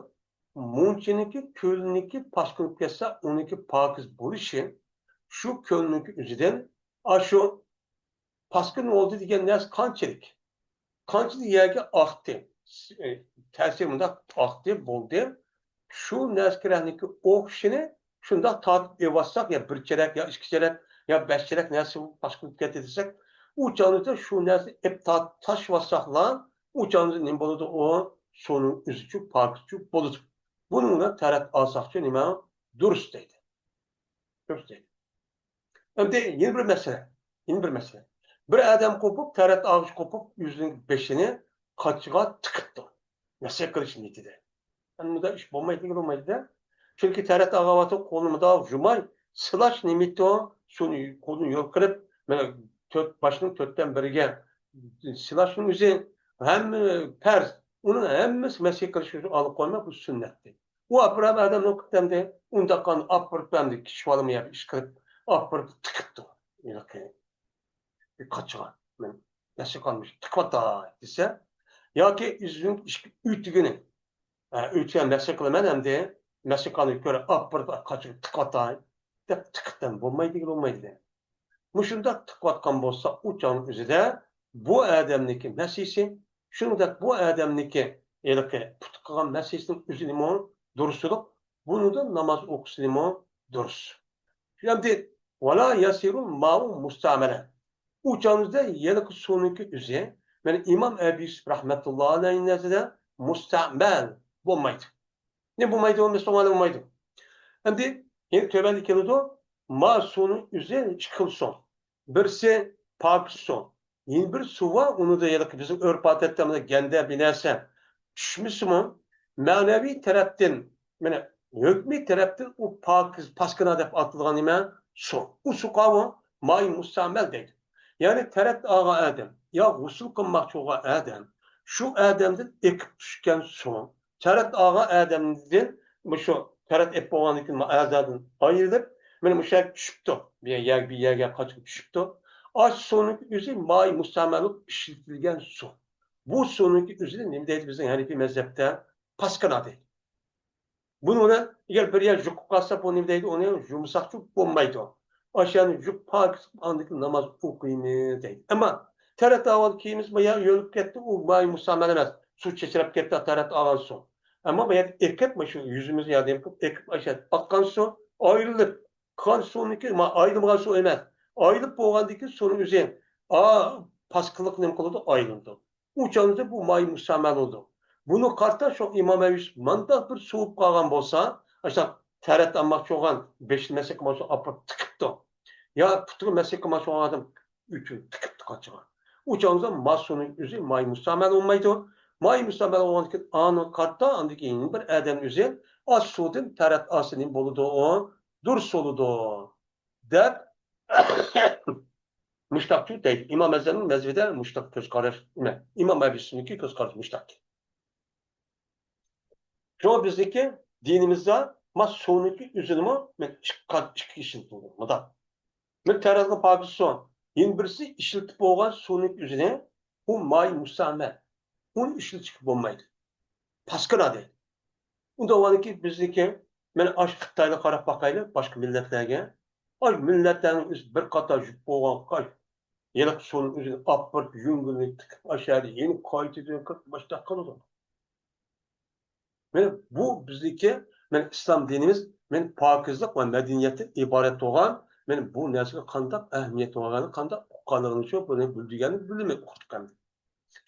مۇنچىنىڭكى كۆلنىڭكى پاسكىنا بولۇپ كەتسە، ئۇنىڭكى پاكىز بولۇشى شۇ كۆلنىڭكى ئۆزىدىن، ئاشۇ پاسكىنا بولدى دېگەن نەرسە قانچىلىك؟ قانچىلىك يەرگە ئاقتى؟ تەسىرى مۇنداق ئاقتى، بولدى. شۇ نەرسە كېرەكلىككە ئوخشىشىنى شۇنداق تارتىپ ئېلىۋاتساق، يا بىر چېرەك، يا ئىككى چېرەك، يا بەش چېرەك نەرسە پاسكىنا بولۇپ كەتتى دېسەك، ئۇ چاغدا شۇ نەرسىنى ئېلىپ تارتىپ تاشلىۋاتساقلا، ئۇ چاغدا نېمە بولىدۇ؟ ئۇ سۇنىڭ ئۆزىچۇ، پاكىزچۇ بولىدۇ. بۇنىڭ بىلەن تەرەت ئالساقچۇ نېمە؟ دۇرۇس دەيدۇ. دۇرۇس دەيدۇ. ئەمدى يەنە بىر مەسىلە. يەنە بىر مەسىلە. بىر ئادەم قوپۇپ، تەرەت ئالغۇچ قوپۇپ، ئۆزىنىڭ بېشىنى قاچىغا تىقىپتۇ. مەسخىرە قىلىش نىيىتىدە. ئەمدى بۇنداق ئىش بولمايدىغىنى بولمايدۇ-دە. چۈنكى تەرەت ئالغان ۋاقتىدا قولىنى مۇنداق يۇماي، سىلاش نىيىتى، شۇنى قولىنى يوق قىلىپ، مانا تۆت، باشنىڭ تۆتتىن بىرىگە سىلاشنىڭ ئۆزى ھەممە پەرز. ئۇنىڭ ھەممىسى مەسخ قىلىش ئۈچۈن ئالىپ قويما، بۇ سۈننەتتى. ئۇ ئاپىرىپ ئادەمنى قىلىپ ئەمدى ئۇنداق قىلغان ئاپىرىپ ئەمدى كىشى بالىمۇ يەپ ئىش قىلىپ ئاپىرىپ تىقىپتۇ. ھېلىقى قاچىغا مەن مەسخ قىلمىش تىقىۋاتاي دېسە، ياكى ئۆزىنىڭ ئىشقا ئۆتۈگىنى، ئۆتۈگەن مەسخ قىلىمەن ئەمدى، مەسخ قىلغاننى كۆرە ئاپىرىپ قاچىغا تىقىۋاتاي دەپ تىقىپ بولمايدىغىلى بولمايدۇ. مۇشۇنداق تىقىۋاتقان بولسا، ئۇ چاغنىڭ ئۆزىدە بۇ ئادەمنىڭكى مەسخى، شۇنىڭدەك بۇ ئادەمنىڭكى ھېلىقى پۇتى قىلغان مەسخىنىڭ ئۆزىنىمۇ دۇرۇسلۇق، بۇنىڭدا ناماز ئوقۇشىنىمۇ دۇرۇس. ئەمدى، ۋەلا يەسىرۇل مائۇ مۇستەمەلە. ئۇ چاغىمىزدا ھېلىقى سۇنىڭكى ئۆزى، مانا ئىمام ئەبۇ يۈسۈپ رەھمەتۇللا ئەلەيھىنىڭ نەزىرىدە مۇستەمەل بولمايدۇ. نېمە بولمايدۇ؟ مۇستەمەل بولمايدۇ. ئەمدى يەنە تۆۋەندە كېلىدۇ. ما سۇنىڭ ئۆزى ئىككى خىل سۇ. بىرسى پاكىز سۇ. يەنە بىر سۇ بار، ئۇنىدا ھېلىقى بىزنىڭ ئۆرپ-ئادەتتە مانا گەندە بىر نەرسە چۈشمىسىمۇ، مەنىۋى تەرەپتىن، مانا ھۆكمىي تەرەپتىن ئۇ پاكىز، پاسكىنا دەپ ئاتىلىدىغان نېمە؟ سۇ. ئۇ سۇغا ئۇ مائۇ مۇستەمەل دەيدۇ. يەنى تەرەت ئالغان ئادەم يا غۇسۇل قىلماقچى بولغان ئادەم، شۇ ئادەمدىن ئېقىپ چۈشكەن سۇ، تەرەت ئالغان ئادەمدىن مۇشۇ تەرەت ئېلىپ بولغاندىن كېيىن ئەزادىن ئايرىلىپ، مانا مۇشۇ يەرگە چۈشۈپتۇ. بىر يەرگە، بىر يەرگە قاچىلىپ چۈشۈپتۇ. ئاشۇ سۇنىڭ ئۆزى مائۇ مۇستەمەل بولۇپ ئىشلىتىلگەن سۇ. بۇ سۇنىڭ ئۆزىنى نېمە دەيدۇ بىزنىڭ ھەنىپىي مەزھەپتە؟ پاسكىنا دەيدۇ. بۇنىڭ بىلەن ئەگەر بىر يەر يۇقۇپ قالسا، بۇ نېمە دەيدۇ؟ ئۇنى يۇمىساقچۇ بولمايدۇ. ئاشۇ يەرنى يۇيۇپ پاكىز قىلىپ، ئاندىن كېيىن ناماز ئوقۇيمىز دەيدۇ. ئەمما تەرەت ئالغان كىيىمىمىز بۇ يەر يۆلۈپ كەتتى، ئۇ مائۇ مۇستەمەل ئەمەس. سۇ چېچىراپ كەتتى، تەرەت ئالغان سۇ. ئەمما بۇ يەردە ئېقىپ، مۇشۇ يۈزىمىز ياردەم قىلىپ ئېقىپ، ئاشۇ ئاققان سۇ ئايرىلىپ، قان سۇنىڭكى، ما-، ئايرىلمىغان سۇ ئەمەس. ئايرىلىپ بولغاندىن كېيىن سۇنىڭ ئۆزى، ئا، پاسكىنلىق نېمە قىلىدۇ؟ ئايرىلىدۇ. ئۇ چاغدا بۇ مائۇ مۇستەمەل بولىدۇ. بۇنى قارىتا شۇ ئىمام ئەبۇ يۈسۈپ مانداق بىر سوۋۇپ قالغان بولسا، ئاشۇنداق تەرەت ئالماقچى بولغان، بېشىنى مەسخ قىلماقچى ئاپىرىپ تىقىپتۇ. يا پۇتىغا مەسخ قىلماقچى بولغان ئادەم ئۈچۈن تىقىپتۇ قاچىغا. ئۇ چاغدا ما سۇنىڭ ئۆزى مائۇ مۇستەمەل بولمايدۇ. مائۇ مۇستەمەل بولغاندىن كېيىن ئانى قارىتا، ئاندىن كېيىن بىر ئادەم ئۆزى ئاش سۇدىن تەرەت ئالسا نېمە بولىدۇ؟ ئۇ دۇرۇس بولىدۇ. دەپ مۇشتاقچۇ دەيدۇ. ئىمام ئەزەمنىڭ مەزھىپىدە مۇشتاق كۆز قاراش، نېمە، ئىمام ئەبۇ يۈسۈپنىڭكى كۆز قارىشى مۇشتاق. شۇڭا بىزنىڭكى دىنىمىزدا ما سۇنىڭكى ئۆزىنىمۇ مەن ئىككى قات، ئىككى ئىشلىتىلدى. مۇنداق. بىر تەرەتنىڭ پاكىز سۇ، يەنە بىرسى ئىشلىتىپ بولغان سۇنىڭكى ئۆزىنى، ئۇ مائۇ مۇستەمەل. ئۇنى ئىشلىتىشكە بولمايدۇ. پاسكىنا دەيدۇ. ئۇنداق بولغاندىكىن بىزنىڭكى، مانا ئاشۇ خىتايغا قاراپ باقايلى، باشقا مىللەتلەرگە. ئاشۇ مىللەتلەرنىڭ ئۆزى بىر قاتار يۇيۇپ بولغان قاش، ھېلىقى سۇنىڭ ئۆزىنى ئاپىرىپ، يۇڭگىنى تىقىپ، ئاشۇ يەردە يەنە قايتىدىن قىلىپ، مۇشۇنداق قىلىدۇ. مانا بۇ بىزنىڭكى، مانا ئىسلام دىنىمىز، مانا پاكىزلىق ۋە مەدەنىيەتتىن ئىبارەت بولغان، مانا بۇ نەرسىگە قانداق ئەھمىيەت بەرگەنلىكىنى، قانداق ئۇققانلىقىنى شۇ بۇنى بىلدۈرگەننى بىلمەي ئۇقتۇق ئەمدى.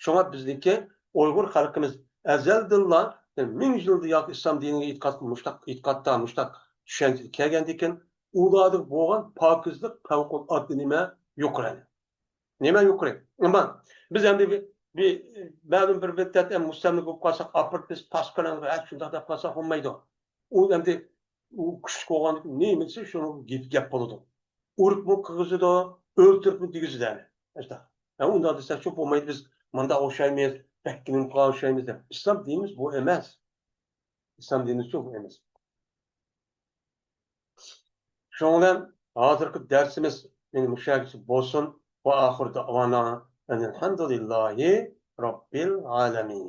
شۇڭا بىزنىڭكى ئۇيغۇر خەلقىمىز ئەزەلدىنلا، مىڭ يىلدا ياكى ئىسلام دىنىغا ئېتىقاد، مۇشتاق ئېتىقادتا، مۇشتاق چۈشەنچىگە كەلگەندىكىن، ئۇلاردا بولغان پاكىزلىق پەۋقۇلئاددە نېمە يۇقىرى. نېمە يۇقىرى؟ ئەمما بىز ئەمدى بىر، بىر، مەلۇم بىر مۇددەت ئەمدى مۇستەملىكە بولۇپ قالساق، ئاپىرىپ بىز پاسكىنا شۇنداق دەپ قالساق بولمايدۇ. ئۇ ئەمدى ئۇ كۈچلۈك بولغاندىكىن نېمە دېسە شۇنىڭ گېپى گەپ بولىدۇ. ئۇرۇپمۇ قىلغۇزىدۇ، ئۆلتۈرۈپمۇ دېگۈزىدۇ ئەنە. ئۇنداق دېسەكچۇ بولمايدۇ، بىز مۇنداق ئوخشايمىز، بەك نېمە قىلغان ئوخشايمىز دەپ. ئىسلام دىنىمىز بۇ ئەمەس. ئىسلام دىنىمىزچۇ بۇ ئەمەس. شۇنىڭ بىلەن ھازىرقى دەرسىمىز مانا مۇشۇ يەرگىچە بولسۇن. ۋە ئاخىر دەئۋانا ئەنىلھەمدۇلىللاھى رەببىل ئالەمىن.